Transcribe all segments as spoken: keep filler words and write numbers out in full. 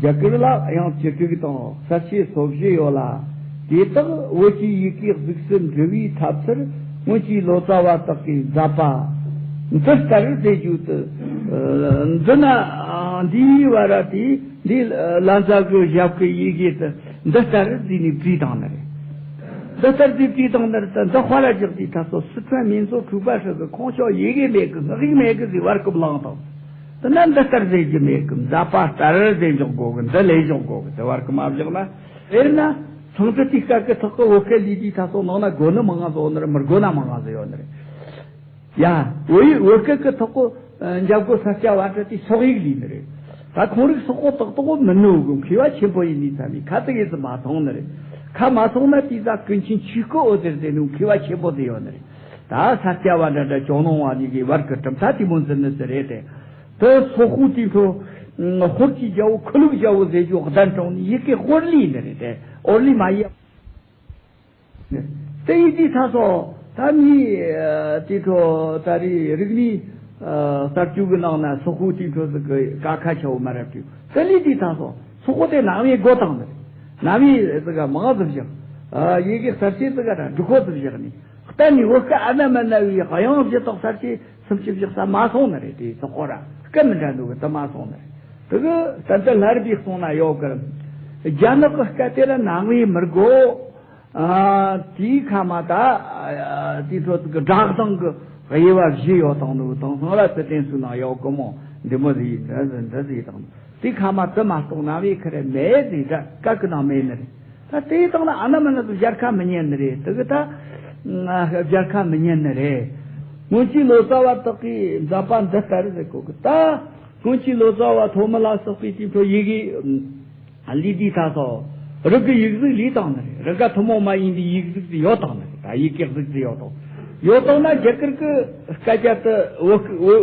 རྒྱ་གར་ལ་དབྱངས་བཅུ་དྲུག་དང་གསལ་བྱེད་སོ་བཞི་ཡོད་ལ། དེ་དག་བོད་ཀྱི་ཡི་གེའི་གཟུགས་སུ་འབྲི་བའི་ཐབས་ཚུལ་སྔོན་གྱི་ལོ་ཙཱ་བ་དག་གིས་མཛད་པ་འདི་ལྟར་མཛད་རྒྱུ་དེ། འདི་ན་འདིའི་བར་དེ་འདི་ལ་མཛད་གི་ཞབས་ཀྱི་ཡི་གེ་དེ་འདི་ལྟར་བཟོས་ནས་བྲིས་བཏང་ནི་རེད། འདི་ལྟར་བཟོས་བྲིས་བཏང་ནི་རེད། ད་འདི་དཔར་ར་རྒྱག་དུས་ད་སོ་སི་ཁྲོན་མིན་ཚོ་འཁྲུག་པ་ཧྲི་གི་ཁོང་ཆོ་ཡི་གེ་མེད་གི་སྔགས་ཡིག་མེད་གི་ཟེར་བར་སྐབས་བླངས་དང་། དེ་ན་འདི་ལྟར་ཟེར་རྒྱུ་མེད་གི། མཛད་པ་ལྟར་ཟེར་འཇོག་དགོས་གི། འདི་ལས་འཇོག་དགོས་གི། དེ་བར་གི་མ་བཞག་ན། དཔེར་ན་སང་ཕྲུ་དེའི་སྐད་ཀྱི་ཐོག་གི་བོད་སྐད་ལས་དུས་ད་སོ་ནང་ན་དགོས་ནི་མང་ང་ཟིག་ཡོད་ནི་རེད། མི་དགོས་ན་མང་ང་ཟིག་ཡོད་ནི་རེད། ཡ། བོད་བོད་སྐད་ཀྱི་ཐོག་གི་འཇབ་རྒོལ་ས་སྐྱ་བ་འདྲ་དེ་སོག་ཡིག་ལས་ནི་རེད། ད་ཁོང་རིགས་སོག་པོ་ཏག་ཏག་མི་ནུ་གི། མཁས་པ་ཆེན་པོ་ཡིན་ནི་ཚ་མི་ཁ་ཏི་ཡིན་ཙི་མ་སོང་ནི་རེད། ཁ་མ་སོང་ན་དེ་ད་ཀུན་མཁྱེན་ཆོས་སྐུ་འོད་ཟེར་ཟེར་ནི་མཁས་པ་ཆེན་པོ་དེ་ཡོད་ནི་རེད། ད་ས་སྐྱ་བ་འདྲ་འདྲ་ཅོ་ནང་བ་གཉིས་ཀྱི་བར་གྱི་གྲུབ་མཐའ་དེ་མོ་འཛིན་ནི་ཟེར་རེད་དེ། དེ་སོག་པོ་དེ་ཚོ་ཧོར་གྱི་རྒྱལ་པོ་ཁུ་ལུག་རྒྱལ་པོ་ཟེར་རྒྱུ་གདན་དྲངས་ནས་ཡི་གེ་ཧོར་ལུགས་ནི་རེད་དེ། ཨོར་ལུགས་མ་ཡིན། དེ་ཡིན་དུས་ད་སོ་ད་མི་དེ་ཚོ་ད་རེས་རིག་གནས་གསར་བཅོས་ཀྱི་ནང་ན་སོག་པོ་དེ་ཚོ་ཟིག་གི་ཀ་ཁ་ཆེ་བོ་མ་རབས་དུས་དེ་ལུགས་དེ་ད་སོ་སོག་པོ་དེ་ནང་མི་སྒོ་བཏང་ནི་རེད། ནང་མི་ཟིག་ག་མང་ཟིག་བཞག་ཡི་གེ་གསར་བཅོས་ཟིག་ག་ད་འབྲི་གོ་ཟིག་བཞག་ནི། གཏན་ནས་བོད་སྐད་ཨ་ན་མ་ན་བའི་དབྱངས་བཞི་དག་གསར་བཅོས་སུམ་ཅུ་བཞག་ས་མ་སོང་ནི་རེད། དེ་སོག་པོ་ར་སྐད་མི་འདྲ་འདུག་གི། དེ་མ་སོང་ནི་རེད། དེ་གི་ད་ལྟ་ལྷ་རི་པའི་གསུང་ན་ཡོད་གི། རྒྱ་ནག་གི་སྐད་དེ་ལ་ནང་བའི་མི་དགོ། ཨ། དེའི་ཁ་མ་ད་ཨ་དེའི་ཁྲོད་ཀྱི་སྒྲ་གདངས་ཀྱི་དབྱེ་བ་བཞི་ཡོད་དང་ནོ། དེང་སང་ར་ཚུལ་ལྡན་ཚོའི་ནང་ཡོད་གི་མོ། འདི་མོ་ཟིག་འདི་ཟིག་འདི་ཟིག་དང་། དེའི་ཁ་མ་དེ་མ་གཏོགས་ནང་བའི་ཁ་རེ་མེད་ཟིག་འདྲ་སྐད་ཀྱི་ནང་མེད་ནི་རེད། ད་དེའི་སྟེང་ལ་ཨ་ན་མ་ན་ཚོ་སྦྱར་ཁ་མི་ཉན་ནི་རེད། དེ་གི་ད་སྦྱར་ཁ་མི་ཉན་ནི་རེད། སྔོན་གྱི་ལོ་ཙཱ་བ་དག་གིས་མཛད་པ་འདི་ལྟར་ཟེར་གོ་གི། ད་སྔོན་གྱི་ལོ་ཙཱ་བ་ཐོན་མི་ལ་སོགས་པའི་དེ་ཚོ་ཡི་གེ་ལས་དུས་ད་སོ་རང་གི་ཡིག་གཟུགས་ལས་བཏང་ནི་རེད། རང་ག་ཐུན་མོང་མ་ཡིན་པའི་ཡིག་གཟུགས་དེ་ཡོད་བཏང་ནི་རེད། ད་ཡི་གེ་གཟུགས་དེ་ཡོད་བཏང་ཡོད་བཏང་ན་རྒྱ་གར་གི་སྐད་ཆ་དེ་བོད་བོད་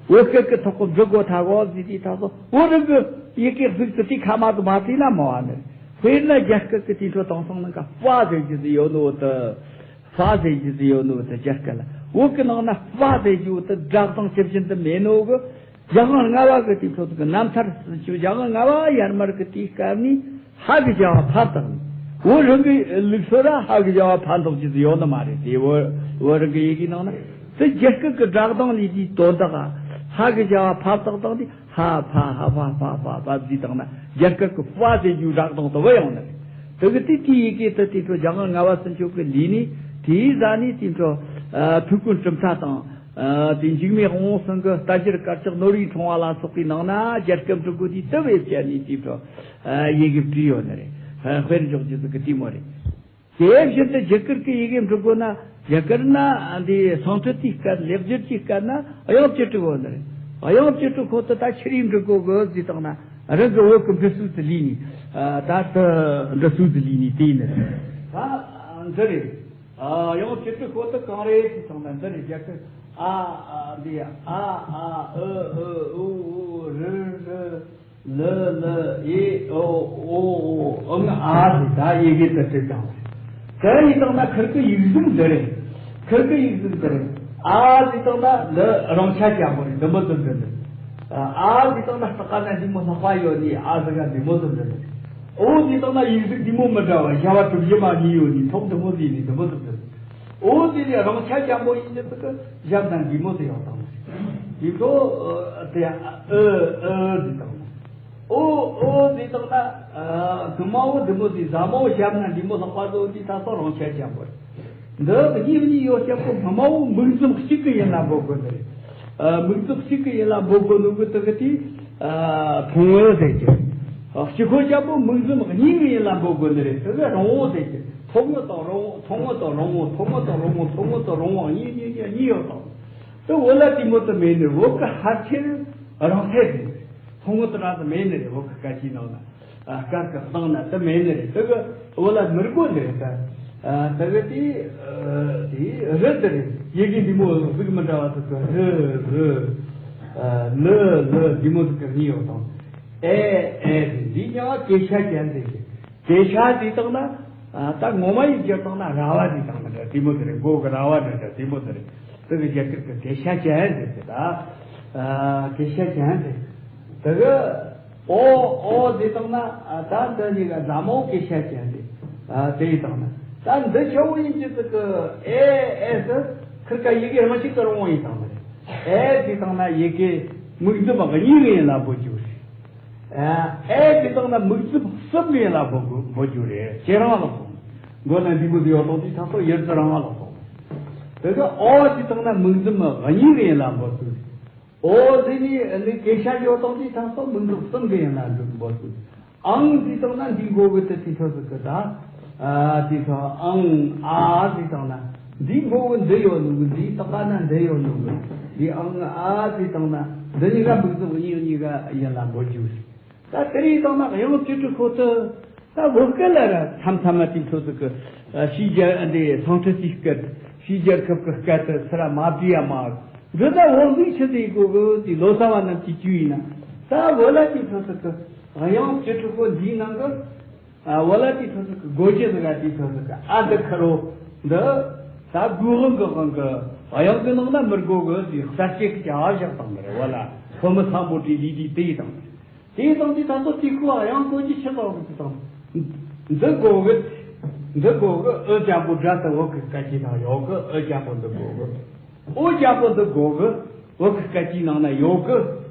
བོད་སྐད་ཀྱི་ཐོག་གི་འབྲི་དགོས་ཐ་གོ་ཟེར་དུས་ད་སོ་བོད་རང་གི་ཡི་གེ་གཟུགས་དེ་དེའི་ཁ་མ་དུ་མ་བྲིས་ན་མ་བ་ནི་རེད། དཔེར་ན་རྒྱ་སྐད་ཀྱི་དེ་ཚོ་དེང་སང་ནང་ག་ཧྥ་ཟེར་རྒྱུ་དེ་ཡོད་ནོ་དེ། ཧྥ་ཟེར་རྒྱུ་དེ་ཡོད་ནོ་དེ་རྒྱ་སྐད་ལ། བོད་ཀྱི་ནང་ན་ཧྥ་ཟེར་རྒྱུ་དེ་སྒྲ་གདངས་ཇི་བཞིན་དུ་མེད་ནོ་གི། ཞལ་སྔ་ལྔ་པ་གི་དེ་ཚོ་གི་རྣམ་ཐར་སུ་ཞུ། ཞལ་སྔ་ལྔ་པ་ཡར་མར་གི་དེའི་སྐབས་ནས་ཧ་གི་བྱ་བ་ཕབ་བཏང་ནས། བོད་རང་གི་ལུགས་སྲོལ་ལ་ཧ་གི་བྱ་བ་ཕབ་འདོགས་རྒྱུ་དེ་ཡོད་ནི་མ་རེད། དེ་བོད་བོད་རང་གི་ཡི་གེ་ནང་ན་དེ་རྒྱ་སྐད་གི་སྒྲ་གདངས་ལས་དེའི་དོན་དག་ཧ་གི་བྱ་བ་ཕབ་བཏང་བཏང་དེ། ཧ་ཕ་ཧ་ཕ་ཕ་ཕ་ཕ་ཟེར་བཏང་ན་རྒྱ་སྐད་ཀྱི་ཧྥ་ཟེར་རྒྱུ་སྒྲ་གདངས་དེ་བུད་ཡོང་ནི་རེད། དེ་གི་དེ་དེའི་ཡི་གེ་དེ་དེ་ཚོ་ཞལ་སྔ་ལྔ་པ་ཚུན་ཆོད་ཀྱི་ལས་ནི་དེའི་ཟ་ནི་དེ་ཚོ་ཨ་ཐུའུ་བཀྭན་གྲུབ་མཐའ་དང་། ཨ་དེ་འཇིགས་མེད་དབང་པོ་ཚང་གི་རྟ་རྒྱལ་དཀར་ཆག་ནོར་བུའི་ཕྲེང་བ་ལ་སོགས་པའི་ནང་ན་རྒྱ་སྐད་འབྲི་དགོས་དུས་དེ་བས་བྱས་ནས་དེ་ཚོ་ཨ་ཡི་གེ་བྲིས་ཡོད་ནི་རེད། ཨ་དཔེར་འཇོག་རྒྱུ་ཟིག་གི་དེ་མོ་རེད། དེ་བཞིན་དུ་རྒྱ་གར་གྱི་ཡི་གེ་འབྲི་དགོས་ན། རྒྱ་གར་ན་འདི་སང་ཕྲུ་དེའི་སྐད། ལེགས་སྦྱར་གྱི་སྐད་ན་དབྱངས་བཅུ་དྲུག་ཡོད་ནི་རེད། དབྱངས་བཅུ་དྲུག་ཁོ་ད་ད་ཆི་རིགས་འབྲི་དགོས་གི་ཟེར་བཏང་ན། རང་གི་བོད་ཀྱི་འབྲི་སྲོལ་དེ་ལས་ནི། ད་ད་འབྲི་སྲོལ་དེ་ལས་ནི་དེ་ནི་རེད། ད་འདི་རེད། དབྱངས་བཅུ་དྲུག་ཁོ་ད་གང་རེད་ཟེར་བཏང་ན་འདི་རེད། རྒྱ་གར་ཨ་ཨ་འདི་ཨ་ཨ་ཨི་ཨི་ཨུ་ཨུ་རི་རི། ལི་ལི་ཨི་ཨོ་ཨོ་ཨོ་ཨང་ཨ་ཟེར་ད་ཡི་གེ་དེ་བྲིས་བཏང་། དེ་ཡིན་བཏང་ན་ཁིར་གི་ཡིག་གཟུགས་འདི་རེད། ཁིར་གི་ཡིག་གཟུགས་འདི་རེད། ཨ་ཟེར་བཏང་ན་འདི་རིང་ཆ་ཅན་པོ་རེད། འདི་མོ་ཙམ་འདི་རེད། ཨ་ཟེར་བཏང་ན་སྟག་ཀ་ན་འདི་མོ་ལྷག་པ་ཡོད་ནི། ཨ་ཟེར་ག་འདི་མོ་ཙམ་འདི་རེད། ཨོ་ཟེར་བཏང་ན་ཡིག་གཟུགས་འདི་མོ་མི་འདྲ་བ་ཞ་བ་གྲུ་བཞི་མ་གཉིས་ཡོད་ནི། ཐོག་འདི་མོ་ཟེར་ནི་འདི་མོ་ཙམ་འདི་རེད། ཨོ་དེ་ནས་རིང་ཆ་ཅན་པོ་ཡིན་ནི་ཟིག་གི་ཞབས་ན་འདི་མོ་དེ་ཡོད་དང་། དེ་ཚོ་དེ་ཨ་ཨི་ཨི་ཟེར་དང་། ཨོ་ཨོ་ཟེར་དང་ན་སྔ་མ་བོ་འདི་མོ་དེ་ཟ་མ་བོ་ཞབས་ན་འདི་མོ་ལྷག་པ་ཚོ་འདི་ད་སོ་རིང་ཆ་ཅན་པོ་རེད། འདི་གཉིས་གཉིས་ཡོད་ཅན་པོ་སྔ་མ་བོ་མིང་ཙམ་གཅིག་གི་ཡིན་ལ་འབོད་དགོས་ནི་རེད། མིང་ཙམ་གཅིག་གི་ཡིན་ལ་འབོད་དགོས་ནོ་གི་དེ་གི་དེ་ཕུང་བོ་ཟེར་གྱི། གཅིག་ཁོ་ཅན་པོ་མིང་ཙམ་གཉིས་གི་ཡིན་ལ་འབོད་དགོས་ནི་རེད། དེ་གི་རིང་བོ་ཟེར་གྱི། ཐུང་ངུ་དང་རིང་བོ། ཐུང་ངུ་དང་རིང་བོ། ཐུང་ངུ་དང་རིང་བོ། ཐུང་ངུ་དང་རིང་བོ་གཉིས་གཉིས་གཉིས་གཉིས་ཡོད་དང་། དེ་བོད་ལ་དེ་མོ་དེ་མེད་ནི། བོད་ཀྱི་ཕལ་ཆེར་རིང་ཚད་དེ་ཐུང་ངུ་དེ་རང་དེ་མེད་ནི་རེད། བོད་ཀྱི་སྐད་ཆའི་ནང་ན། ཨ་སྐད་ཀྱི་གདངས་ན་དེ་མེད་ནི་རེད། དེ་གི་བོད་ལ་མི་དགོས་ནི་རེད་ད། ཨ་དེ་གི་དེ་ཨ་དེ་རི་དེ་རེད། ཡི་གེ་འདི་མོ་གཟུགས་མི་འདྲ་བ་དེ་གི་རི་རི། ཨ་ལི་ལི་འདི་མོ་དེ་གི་གཉིས་ཡོད་དང་། ཨེ་ཨེ་དེ་འདི་ཉག་གེ་ཤ་ཅན་དེ་གི། དེ་ཤ་དེ་དག་ན། ད་ངོ་མ་ཡིན་རྒྱུ་དག་ན་ར་བ་དེ་དག་ན་འདྲ་དེ་མོ་དེ་རེད། མགོ་གི་ར་བ་འདྲ་འདྲ་དེ་མོ་དེ་རེད། དེ་གི་རྒྱ་སྐད་ཀྱི་དེ་ཤ་ཅན་ཟེར་གི་ད། དེ་ཤ་ཅན་ཟེར། དེ་གི་ ཨོ་ཨོ་ཟེར་བཏང་ན་ཨ་ད་འདི་གཉིས་ཀ་ཟླ་མོ་སྐད་ཆ་ཅན་ཏེ། ཨ་དེ་ཡིན་བཏང་ན་ད་འདི་ཆོ་བོ་ཡིན་གྱི་ཟིག་གི་ཨེ་ཨེ་ཟེར་ཁིར་ཀ་ཡི་གེ་རང་ཞིག་གི་རང་བོ་ཡིན་བཏང་ན་ཨེ་ཟེར་བཏང་ན་ཡི་གེ་མིག་རྫུབ་གཉིས་ཡིན་ལ་འབོད་རྒྱུ་རེད། ཨ་ཨེ་ཟེར་བཏང་ན་མིག་རྫུབ་གསུམ་ཡིན་ལ་འབོད་དགོས་འབོད་རྒྱུ་རེད། ཁྱེད་རང་ལ་སོང་མགོ་ན་འདི་མོ་ཟིག་ཡོད་དང་དེ་ཐག་ཏུ་ཡུལ་དུ་རང་ལ་སོང་། དེ་ག་ཨོ་ཟེར་བཏང་ན་མིག་རྫུབ་གཉིས་ཡིན་ལ་འབོད་དགོས། ཨོ་ཟེར་ནི་ནི་སྐད་ཆ་ཡོད་དང་དེ་ཐག་ཏུ་མིག་རྫུབ་གསུམ་གི་ཡིན་ལ་འབོད་དགོས། ཨང་ཟེར་བཏང་ན་འདི་མགོ་གི་དེ་དེ་ཐོ་ཟིག་གི་ད། ཨ་དེ་ཐོ་ཨང་ཨ་ཟེར་བཏང་ན་འདི་མགོ་གི་འདི་ཡོད་ནོ་གི་འདི་ཏག་ན་འདི་ཡོད་ནོ་གི་འདི་ཨང་ཨ་ཟེར་བཏང་ན་འདི་གཉིས་ཀ་མིག་རྫུབ་གཉིས་གཉིས་ཀ་ཡིན་ལ་འབོད་རྒྱུ། ད་དེ་རིང་བཏང་ན་གཡང་བཅུ་དྲུག་ཁོ་ཐོ་ད་བོད་སྐད་ལ་ར་མཚམས་མཚམས་མ་དེ་ཐོ་ཟིག་གི་ཕྱིའི་རྒྱལ་འདི་སང་ཁྲི་སིའི་སྐད་ཕྱིའི་རྒྱལ་ཁབ་གི་སྐད་དུ་ཚུར་མ་བྲིས་ཡ་མ། འདི་ད་བོད་ཟིག་ཆི་ཟིག་གོ་གི་དེ་ལོ་ཙཱ་བ་རྣམས་ཀྱི་རྒྱུ་ཡིན་ན་ད་བོད་ལ་དེ་ཐོ་ཟིག་གི་གཡང་བཅུ་དྲུག་པོ་འདིའི་ནང་གི་ཨ་བོད་ལ་དེ་ཐོ་ཟིག་གི་དགོས་རྒྱུ་ཟིག་ག་དེ་ཐོ་ཟིག་གི་ཨ་འདི་ཁ་རོ་འདི་ད་དགུ་དབང་གི་དབང་གི་གཡང་གི་ནང་ན་མི་དགོས་གི་དེ་གསར་བཤད་ཀྱི་ཨ་བཞག་བཏང་གི་རེད། བོད་ལ་ཐོན་མི་སམ་བྷོ་ཊའི་ལས་དེ་དེ་ཡིན་དང་། དེའི་སྟེང་དེ་ད་ཚོ་དེ་ཁུ་ཨ་ཡང་གོ་རྒྱུ་ཆི་ལོག་གི་དང་། འདི་གོ་གི། འདི་གོ་གི་ཨོ་རྒྱལ་པོ་དགྲ་དུ་བོད་ཀྱི་སྐད་ཀྱི་ནང་ཡོད་གི། ཨོ་རྒྱལ་པོ་འདི་གོ་གི། ཨོ་རྒྱལ་པོ་འདི་གོ་གི། བོད་ཀྱི་སྐད་ཀྱི་ནང་ན་ཡོད་གི།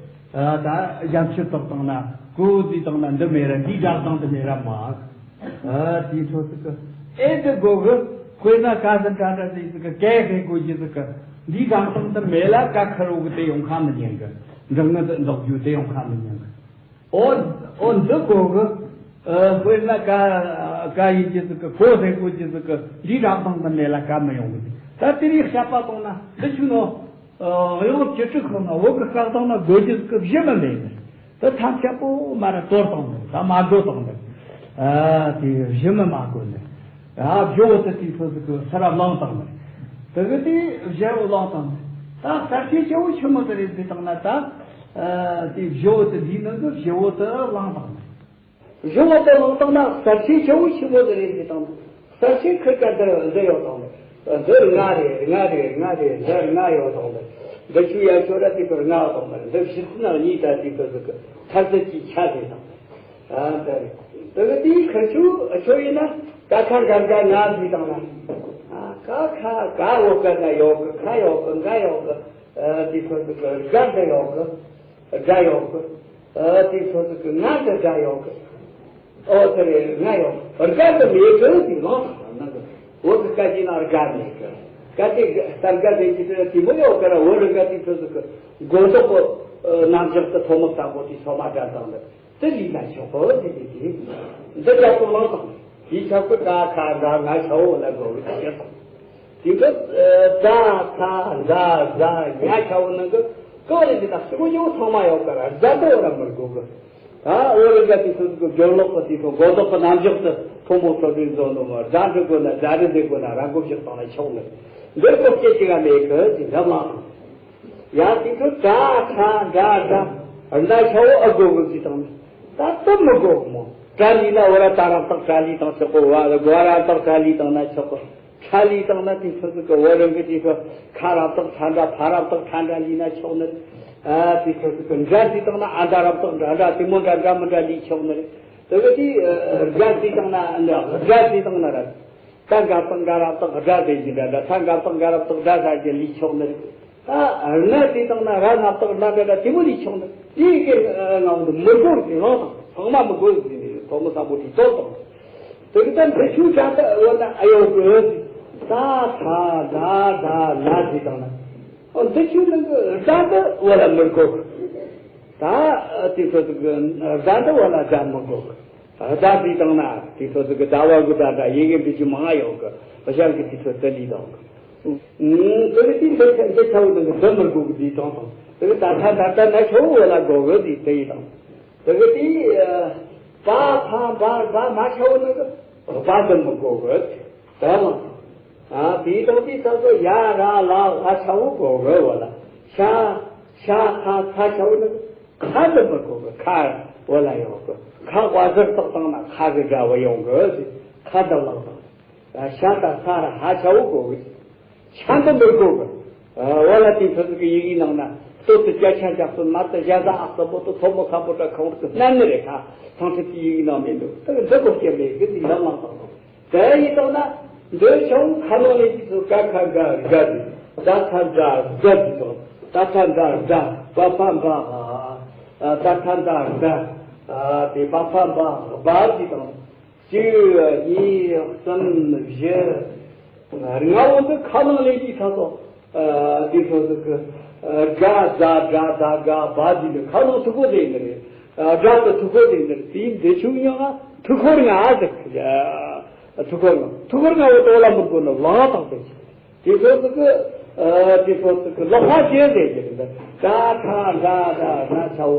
ཨ་ད་རྒྱ་མཆུ་ཏོག་དང་ན་གོ་དེ་དང་ན་འདི་མེད་ར་འདི་དགྲ་དང་འདི་མེད་ར་མ། ཨ་དེ་ཚོ་ཟིག་གི་ཨེ་འདི་གོ་གི། དཔེར་ན་ཀ་ཟི་འདྲ་འདྲ་ཟིག་ཟིག་གི་ཀའི་ཧེ་གོ་རྒྱུ་ཟིག་གི་འདི་དགྲ་དང་འདི་མེད་ལ་ཀ་ཁ་རོ་གི་དེ་ཡོང་ཁ་མི་ཉན་གི། འབྲང་ངི་འདོགས་རྒྱུ་དེ་ཡང་ཁ་མི་ཉན་གི། ཨོ་ཨོ་འདི་གོ་གི། ཨ་དཔེར་ན་ཀ་ཀ་ཡིན་གྱི་ཟིག་གི་ཁོ་ཟེར་གོ་གྱི་ཟིག་གི་འདི་རག་དང་ད་མེད་ལ་ཀ་མི་ཡོང་གི། ད་དེ་རིགས་བཤད་པ་གཏོང་ན་འདི་ཆུ་ནོ། ཨ་གཡོག་བཅུ་དྲུག་ཁོ་ན་བོད་གི་བཀག་དང་ན་དགོས་རྒྱུ་ཟིག་གི་གཞི་མི་མེད་གི། ད་ཐབས་ཆག་པོ་མ་ར་དོར་དང་ནི་ད་མ་དགོས་དང་ནི། ཨ་དེ་གཞི་མི་མ་དགོས་ནི། ཨ་བཞི་བོ་དེ་དེ་ཚོ་ཟིག་གི་ས་ར་བླངས་དང་ནི། དེ་གི་དེ་བཞི་བོ་བླངས་དང་ནི། ད་གསར་ཤེས་ཆེ་བོ་ཆི་མོ་དེ་རེད་ཟེར་དང་ན་ད། ཨ་དེ་བཞི་བོ་དེ་འདིའི་ནང་གི་བཞི་བོ་དེ་བླངས་དང་ནི། བཞི་བོ་དེ་བླངས་དང་ན་གསར་ཤེས་ཆེ་བོ་ཆི་མོ་དེ་རེད་ཟེར་དང་ན། གསར་ཤེས་ཁིར་ཀ་འདི་འདི་ཡོད་དང་ནི། འདི་ལྔ་རེད། ལྔ་རེད། ལྔ་རེད། འདི་ལྔ་ཡོད་དང་ནི། འདི་ཆུ་ཡ་ཆོ་ར་དེ་ཚོ་ལྔ་ཡོད་དང་ནི། འདི་བཞི་ཚུན་ན་གཉིས་ད་དེ་ཚོ་ཟིག་གི་ཐར་ཚད་ཀྱི་ཆ་རེད་དང་། ཨ་འདི་རེད། དེ་གི་དེའི་ཁ་ཆུ་ཆོ་ཡིན་ན་ཀ་ཁ་འགའ་འགའ་ང་ཟིག་དང་ན། ཨ་ཀ་ཁ་ག་འོ་ཀ་ན་ཡོད་གི། ཁ་ཡོད་གི། འགའ་ཡོད་གི། ཨ་དེ་ཚོ་ཟིག་གི་འགའ་འདི་ཡོད་གི། དགྲ་ཡོད་གི། ཨ་དེ་ཚོ་ཟིག་གི་ང་གི་དགྲ་ཡོད་གི། ཨོ་དེ་རེད། ང་ཡོད་དགྲ་དེ་མེད་གི་ཟིག་ལོང་ན་གི། བོད་གི་སྐད་ཀྱི་ནང་དགྲ་མེད་གི། སྐད་ཀྱི་གསར་དགྲ་དེ་ཅི་དེ་དེ་མོ་ཡོད་གི་ར། བོད་རིགས་དེ་ཚོ་ཟིག་གི་མགོ་ཐོག་གི་རྣམ་གཞག་དེ་ཐོག་མ་བསམ་པོ་དེ་ཚོ་མ་དགྲ་དང་དེ་དེ་ལི་ན་ཆོག་གི་ཟེར་གི་དེ་འདི་རྒྱ་ཐོག་ལོང་དང་དེ་ཆག་གི་ཀ་ཁ་འགའ་ང་ཆ་བོ་ལ་གོ་གི་དེ་དང་། དེ་གི་ད་ཐ་ད་ཟ་ཉ་ཆ་བོ་ནང་གི་གང་རེད་དེ་དག་སུ་གོ་ཡོད་ཚང་མ་ཡོད་གི་ར། ཟ་དོ་ར་མི་དགོས་གི། ད་འོ་རེ་འགའ་དེ་ཚོ་གི་སྦྱོར་ཀློག་གི་དེ་ཚོ་མགོ་ཐོག་གི་རྣམ་གཞག་ཏུ་ཕུང་པོ་ཚོ་དེ་འཛོམས་ནོ་མ། དགྲ་འདྲི་དགོས་ན་དགྲ་རེ་ཟེར་དགོས་ན་ར་མགོ་བཞག་བཏང་ན་ཆོག་ནི། འདིར་གོ་སྐད་ཅིག་ག་མེད་གི་ཟེར་འདྲ་མ། ཡང་དེ་ཚོ་ད་ཐ་ད་ཟ་ཉ་ཆ་བོ་ཨ་དགོས་གི་ཟེར་བཏང་ནི། ད་དུ་མི་དགོས་གི་མོ། དགྲ་ལི་ན་འོ་ར་ད་རབ་བཏགས་དགྲ་ལི་དང་ཆོག་གི། བ་ལ་གོ་ར་བཏགས་དགྲ་ལི་དང་ན་ཆོག་གི། ཁྲ་ལི་དང་ན་དེ་ཚོ་ཟིག་གི་བོད་རང་གི་དེ་ཚོ་ཁ་རབ་བཏགས་ཁྲ་འདྲ། ཕ་རབ་བཏགས་ཕྲ་འདྲ་ལི་ན་ཆོག་ནི་རེད། ཨ་དེ་ཚོ་ཟིག་གི་འདྲ་ཟིག་དང་ན་ཨ་འདྲ་རབ་བཏགས་འདྲ་འདྲ། དེ་མོ་འདྲ་འདྲ་མི་འདྲ་ལི་ཆོག་ནི་རེད། དེ་གི་དེ་དགྲ་ཟིག་དང་ན་འདྲ་དགྲ་ཟིག་དང་ན་ར། ད་འགལ་བཏགས་འགལ་རབ་བཏགས་དགྲ་ཟེར་གྱི་འདྲ་འདྲ། ད་འགལ་བཏགས་འགལ་རབ་བཏགས་དགྲ་ཟེར་གྱི་ལི་ཆོག་ནི་རེད། ད་ར་ན་དེ་དང་ན་ར་ན་བཏགས་ར་འདྲ་འདྲ་དེ་མོ་ལི་ཆོག་ནི་རེད། དེ་གི་ང་འདི་མི་དགོས་ཟེར་ལོང་དང་ཚང་མ་མི་དགོས་ཟེར་ནི་ཐོག་མ་བསམ་པོ་དེ་ཚོ་དང་། དེ་གི་ད་འདི་ཆུ་བྱ་ད་འོ་ན་ཨ་ཡོད་གི། ད་ཐ་ད་ད་ན་ཟེར་དང་ན། འོ་འདི་ཆུ་ནང་གི་ད་ད་འོ་ལ་མི་དགོས། ད་དེ་ཚོ་ཟིག་གི་ད་ད་འོ་ལ་ད་མི་དགོས། ད་ཟེར་དང་ན་དེ་ཚོ་ཟིག་གི་ད་བ་གི་ད་ད་ཡི་གེ་འདི་ཆུ་མང་ཡོད་གི། བཞག་གི་དེ་ཚོ་ད་ལི་དང་། དེ་གི་དེ་འདི་འདི་ཆ་བོ་ནང་གི་ད་མི་དགོས་གི་དེ་དང་དང་། དེ་གི་ད་ད་ད་ད་ན་ཆ་བོ་འོ་ལ་དགོས་གི་དེ་ད་ཡི་དང་། དེ་གི་དེ་ཨ་བ་ཕ་བ་བ་མ་ཆ་བོ་ནང་གི་བ་ད་མི་དགོས་གི་ད་ལ། ཨ་དེ་དང་དེ་ཚོ་ཡ་ར་ལ་ལ་ཆ་བོ་དགོས་གི་འོ་ལ། ཤ་ཤ་ཁ་ཁ་ཆ་བོ་ནང་གི་ཁ་ད་མི་དགོས་གི། ཁ་འོ་ལ་ཡོད་གི། ཁ་བ་ཟིག་བཏགས་བཏང་ན་ཁ་གི་སྒྲ་བ་ཡོང་གི་ཟེར། ཁ་ད་བླངས་དང་། ཤ་ད་ས་ར་ཧ་ཆ་བོ་དགོས་གི། ཆ་ད་མི་དགོས་གི། འོ་ལ་དེ་ཚོ་ཟིག་གི་ཡི་གེའི་ནང་ན་ སྟོད་དུ་སྐྱ་ཆ་འཇག་སོ། སྨད་དུ་ཞྭ་ཟ་ཨག་སོ་པོ་དུ་ཐོ་མོ་ཁ་པོ་ཏྲ་ཁོང་དུ་སྣན་ནི་རེད། ཁ་ཚང་ཁྲི་དེའི་ཡིག་ནང་མེད་འདུག་དེ་འདི་གོ་སྐྱེ་མེད་གི་དེ་ལམ་ལམ་དང་དེ་ཡིན་དང་ན། འདི་ཆུང་ཁ་ནང་ལས་ཀྱི་ཚོ་ཀ་ཁ་ག་ག་དེ། ད་ཐ་ད་ག་དེ་དང་། ད་ཐ་ད་ག་བ་ཕ་བ། ད་ཐ་ད་ག་དེ་བ་ཕ་བ་བ་དེ་དང་། གཅིག་གཉིས་གསུམ་བཞི། ལྔ་བོ་འདི་ཁ་ནང་ལས་ཀྱི་ཚ་སོ། དེ་ཚོ་ཟིག་གི་དགྲ་ཟ་དགྲ་ཟ་དགའ་བ་འདི་ནི་ཁ་ནང་ཐུག་གོ་དེ་ནི་རེད། དགྲ་དུ་ཐུག་གོ་དེ་ནི་རེད། དེའི་འདི་ཆུང་ཉུང་ང་ཐུག་ཁོར་ང་ཟིག་ཐུག་ཁོར་ང་ཐུག་ཁོར་ང་བོ་དོ་ལ་མི་དགོ་ནི་ལང་དང་དེ་ཆེ། དེ་ཚོ་ཟིག་གི་དེ་ཚོ་ཟིག་གི་ལོག་པ་ཅན་ཟེར་གྱི་རེད། ད་ཁ་འདྲ་འདྲ་ན་ཆ་བོ་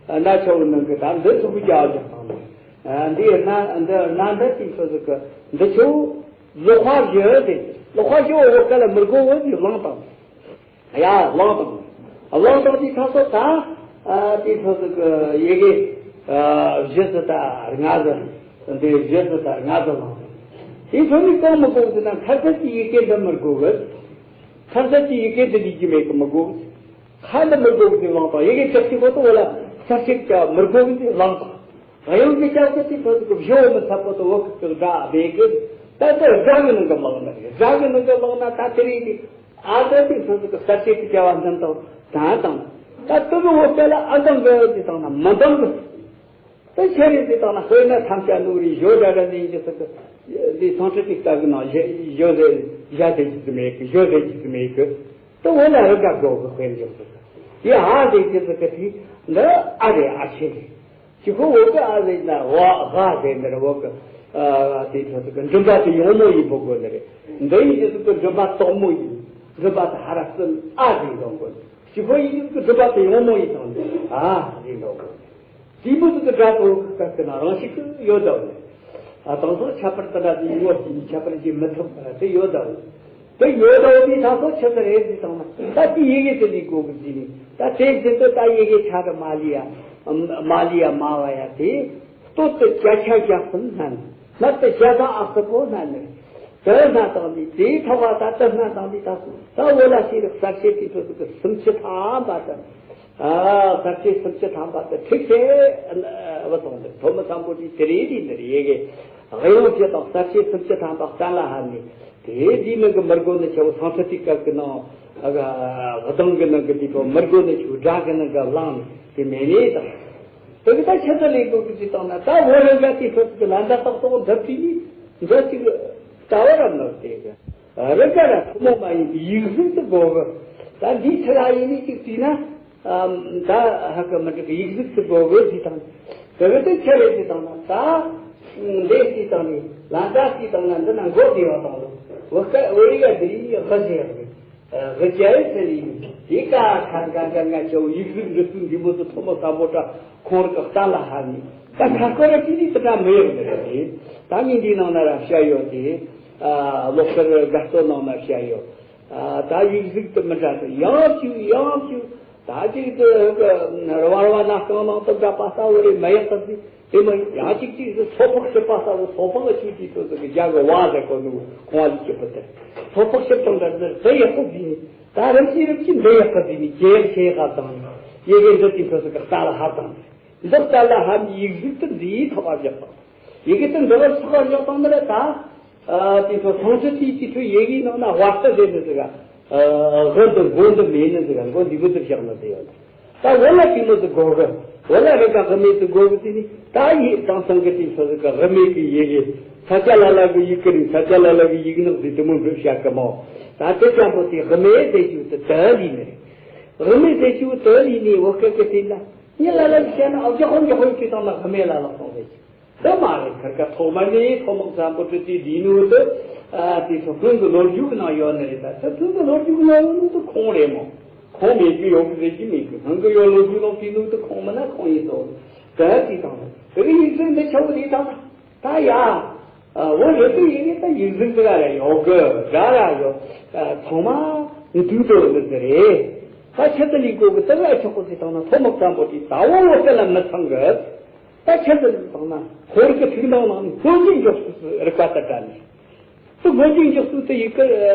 ན་ཆ་བོ་ནང་གི་ད་འདི་ཐུག་གི་རྒྱ་རྒྱག་དང་། འདི་ན་འདི་ན་འདི་དེ་ཚོ་ཟིག་གི་འདི་ཆུ། ལོག་པ་བཞི་དེ། ལོག་པ་བཞི་འོ་ག་ལ་མི་དགོ་བོ་དེ་གླང་དང་། ཡ་གླང་དང་། གླང་དང་དེ་ཁ་སོ་ད། དེ་ཁ་སོ་གི་ཡི་གེ་བཞི་སུ་ད་ལྔ་ཟིག་འདི་བཞི་སུ་ད་ལྔ་ཟིག་གླང་དང་། དེ་ཚོ་ནི་གང་མི་དགོ་ཟེར་ན། ཁ་ཟས་ཀྱི་ཡི་གེ་འདི་མི་དགོ་གི་ཁ་ཟས་ཀྱི་ཡི་གེ་འདི་ལས་ཀྱི་མེད་གི་མི་དགོ་གི་ཁ་འདི་མི་དགོ་གི་གླང་དང་། ཡི་གེ་ཅག་ཅིག་གོ་ཏོ་བ་ལ་ས་ཆིག་ཀྱང་མི་དགོ་གི་གླང་དང་། གཡང་གི་ལྕགས་ཀྱི་དེ་ཚོ་གི་བཞི་བོ་མི་ཚབ་པོ་དུ་བོ་གི་གི་སྒྲ་བེ་གི། ད་ལྟ་སྒྲ་གི་ནང་གི་ལག་ན་རེད། སྒྲ་གི་ནང་གི་ལག་ན་ད་དེ་རིང་གི་ཨ་ད་དེ་ཚོ་གི་གསར་བྱེད་ཀྱི་བྱ་བ་འཛིན་དང་དང་དང་། ད་དུ་གི་བོ་སྐད་ལ་ཨ་འདང་གི་དེ་དང་ན་མི་འདང་གི། ད་ཆེ་རེད་དེ་དང་ན་དཔེར་ན་ཐམས་ཅད་ནོར་རེ་ཞོ་འདྲ་འདྲ་ནས་ཡིན་གི་ཚོ་གི་དེ་ཚོང་ཁྲི་དེ་ལྟ་གི་ནང་ཞོ་ཟེར་ཞ་ཟེར་གྱི་ཙི་མེད་གི་ཞོ་ཟེར་གྱི་ཙི་མེད་གི། ད་འོ་ན་རི་དགའ་དགོ་གི་དཔེར་འཇོག་ཚོ་གི་དེ་ཨ་ཟེར་གྱི་ཚོ་གི་དེ་འདི་ཨ་རེད། ཨ་ཆེ་རེད། ཅི་ཁོ་བོད་ཀྱི་ཨ་ཟེར་ན་ཝ་ཝ་ཟེར་ནི་རེད། བོད་ཀྱི་ཨ་དེ་ཚོ་ཚོ་གི་མགྲིན་པ་དེ་ཡང་མོ་ཡིན་པོ་དགོས་ནི་རེད། འདི་ཡིན་ཅི་ཚོ་གི་མགྲིན་པ་དོག་མོ་ཡིན། མགྲིན་པ་དེ་ཧ་ར་སི་ཨ་ཟེར་འདོན་དགོས། ཅི་ཁོ་ཡིན་ཅི་ཚོ་གི་མགྲིན་པ་དེ་ཡང་མོ་ཡིན་དང་ཨ་ཟེར་འདོན་དགོས། དེ་མོ་ཚོ་གི་སྒྲ་གོ་གི་སྐབས་ཀྱི་ན་རང་ཤུགས་ཀྱི་ཡོད་དམ། ཨ་དང་ཚོ་ཁྱད་པར་དེ་འདྲ་དེ་ཡོད་དེ་ཁྱད་པར་ཅིག་མི་ཐུབ་པ་དེ་ཡོད་དམ། དེ་ཡོད་དོ་དེ་ད་སོ་ཆི་ཟེར་རེད་ཟེར་དང་ན། ད་དེ་ཡི་གེ་དེ་ལས་གོ་གི་ཟེར་ནས། ད་དེ་བཞིན་དུ་ད་ཡི་གེ་ཆ་གི་མ་ལི་ཡ། མ་ལི་ཡ་མ་བ་ཡ་དེ། སྟོད་དུ་སྐྱ་ཆ་རྒྱག་གསུམ་སྣན། སྨད་དུ་ཞྭ་ཟ་ཨག་སི་པོ་སྣན་ནས། དེ་སྣ་དང་ནི་དེའི་ཐོག་ག་ད་དེ་སྣ་དང་ནི་ད་ད་འོ་ལ་ཤེས་རིག་གསར་བྱེད་དེ་ཚོ་ཚོ་གི་སུམ་ཅུ་ཐམ་པ་དེ། ཨ་གསར་བྱེད་སུམ་ཅུ་ཐམ་པ་དེ་ཁྲིག་ཆེ་བ་དང་དེ་ཐོན་མི་ཚང་པོ་དེ་དེ་རེད་དེ་འདིར་ཡི་གེ། དབྱངས་བཞི་དང་གསར་བྱེད་སུམ་ཅུ་ཐམ་པ་གསན་ལ་ཧ་ནི། དེ་དེའི་ནང་གི་མི་དགོ་ནི་ཆེ་བོ་སང་ཚ་དེ་སྐབས་ཀྱི་ནང་། ཨ་ག་གདང་གི་ནང་གི་དེ་ཚོ་མི་དགོ་ནི་ཆེ་བོ་སྒྲ་གི་ནང་གི་ལང་ནི་དེ་མེད་ནི་དང་། དེ་གི་ད་ཆེ་ཚ་ལས་དགོ་གི་ཅི་དང་ན། ད་བོད་རང་ག་དེ་ཚོ་གི་ལ་འདྲ་ཏག་ཏག་འདི་བྲིས་ནི་འདི་ཅིག་ལྟ་བ་ར་མི་དེ་གི་རི་ག་ར་ཐུན་མོང་མ་ཡིན་པའི་ཡིག་གཟུགས་དེ་དགོ་གི། ད་འདིའི་ཆེ་ལ་ཡིན་ནི་ཅིག་བྲིས་ན། ཨམ་ད་ཧ་གི་མི་འགྲིག་གི་ཡིག་གཟུགས་སུ་དགོ་གི་ཟེར་དང་། དེ་བས་དེ་ཆེ་རེད་ཟེར་དང་ན། ད་འདི་ཟེར་དང་ནི་ལ་འདྲ་ཟེར་དང་ན་འདི་ན་མགོ་བདེ་བ་དང་ལོ། བོད་སྐད་བོད་ཡིག་འདི་ཡིག་གི་ཟེར་ཡག་རེད། གི་ཅའི་ཟེར་ཡིན། དེ་ཀ་ཁ་འགའ་འགའ་འགའ་ཆེ་བོ་ཡིག་གཟུགས་འབྲི་ཚུལ་འདི་མོ་ཚོ་ཐོན་མོ་བསམ་པོ་ཏྲ་ཁོང་རི་གི་གཏན་ལ་ཧ་ནི། ད་ཁ་སྐོར་ར་ཅི་ནི་དེ་འདྲ་མི་ཡོང་ནི་རེད། དེ་ད་ངས་འདིའི་ནང་ན་ར་བཤད་ཡོད་དེ། ཨ་ལོ་ཁར་དགའ་སྟོན་ནང་ན་བཤད་ཡོད། ཨ་ད་ཡིག་གཟུགས་དེ་མི་འདྲ་དེ་ཡང་བཅུག་ཡང་བཅུག་ད་ཅིག་དེ་ར་བ་ར་བ་ན་རྐང་ནང་དུ་འདྲ་པ་ས་འོ་རེ་མ་ཡག་ས་ཟིག་དེ་མ་ཡང་ཅིག་ཅིག་སོ་ཕག་ཤི་པ་ས་རུ་སོ་ཕག་ཆུ་དེ་ཚོ་ཚོ་གི་རྒྱ་གི་བ་ཟེར་གོ་ནུ་ཁོང་བ་ལི་ཆུ་པ་དེ། སོ་ཕག་ཤི་དང་འདྲ་ཟེར་དེ་ཡག་པོ་ཟིན་ནི། ད་རིམ་གྱིས་རིམ་གྱིས་འདི་ཡག་པོ་ཟིན་ནི་ཇེ་ཡག་ཇེ་ཡག་དང་། ཡི་གེ་འདི་དེ་ཚོ་ཚོ་གི་ལྟ་ལ་ཧ་དང་། འདི་ལྟ་ལ་ཧ་ནི་ཡིག་གཟུགས་དེ་འདིའི་ཐོག་བར་བཞག་དང་། ཡི་གེ་དེ་འདི་བར་ཐོག་བར་བཞག་དང་འདི་ལ་ད། ཨ་དེ་ཚོ་ཚོང་ཆུ་དེའི་དེ་ཚོ་ཡི་གེའི་ནང་ན་བར་ལྟ་ཟེར་ནི་ཟིག་ག་ཨ་དགུ་འདི་མགོ་འདི་མེད་ནི་ཟིག་ག་མགོ་འདི་མགོ་འདི་བཞག་ན་ཟེར་ཡོད། ད་འོ་ལ་དེ་མོ་ཟིག་དགོ་གི། འོ་ལ་རི་ག་དབུ་མེད་ཟིག་དགོ་གི་ཟེར་ནི། ད་ཡིག་དྭངས་སང་གི་དེ་ཚོ་ཟིག་ག་དབུ་མེད་ཀྱི་ཡི་གེ། ས་སྐྱ་ལ་ལ་གི་ཡི་གེ་རིང་ས་སྐྱ་ལ་ལ་གི་ཡིག་ནག་ཟིག་དེ་མོ་འབྲི་བྱ་གི་མོ། ད་དེ་ཙམ་པོ་དེ་དབུ་མེད་ཟེར་རྒྱུ་དེ་དལ་ལི་ནི་རེད། དབུ་མེད་ཟེར་རྒྱུ་དལ་ལི་ནི་འོ་སྐད་ཀྱི་དེ་ལ་ཉི་ལ་ལ་བཤད་ན་ཨ་བཞག་ཧོན་བཞག་ཧོན་ཅི་དང་ན་དབུ་མེད་ལ་ལ་སོང་ཟེར་གྱི། དེ་མ་རེད། ཁར་ཁ་ཐོག་མ་ནས་ཐོག་མ་བཟང་པོ་དྲི་དེ་འདི་ནུ་དུ། ཨ་དེ་ཚོ་ཀུན་གྱི་ལོ་རྒྱུས་ཀྱི་ནང་ཡོད་ནི་རེད། ད་དེ་ཀུན་གྱི་ལོ་རྒྱུས་ཀྱི་ནང་ཡོད་ནི་དུ་ཁོང་རེད་མོ། ཁོང་མེད་རྒྱུ་ཡོད་གི་རེད་ཀྱི་མེད་གི། སྔོན་གྱི་ཡོད་ལོ་རྒྱུས་ནང་དེ་ནུ་དུ་ཁོང་མིན་ན་ཁོང་ཡིན་དོ། དེ་དེ་དང་དེ་གི་ཡིག་ཚད་འདི་ཆ་བོ་དེ་དང་ད་ཡ། ཨ་བོད་རི་དུ་ཡིན་ནི་ད་ཡིག་གཟུགས་དེ་ག་རེ་ཡོད་གི་ར་ར་ཡོད། ཨ་ཚང་མ་འདུས་དོ་ནི་དེ་རེད། ད་ཁྱེད་དུ་ལི་གོ་གི་དེ་ག་ཆོག་གོ་ཟེར་དང་ན་ཐོག་མ་བཟང་པོ་དེ་ད་བོ་བོ་སེ་ལ་མི་ཚང་གི། ད་ཁྱེད་ཚོ་ལྟར་ན་ཁོར་གི་ཐིག་ནང་ནང་ནས་སྔོན་གྱི་འཇོག་ཚུལ་རིག་པ་ལྟར་འདྲ་ནས། དེ་སྔོན་གྱི་འཇོག་ཚུལ་དེ་ཡི་གེ་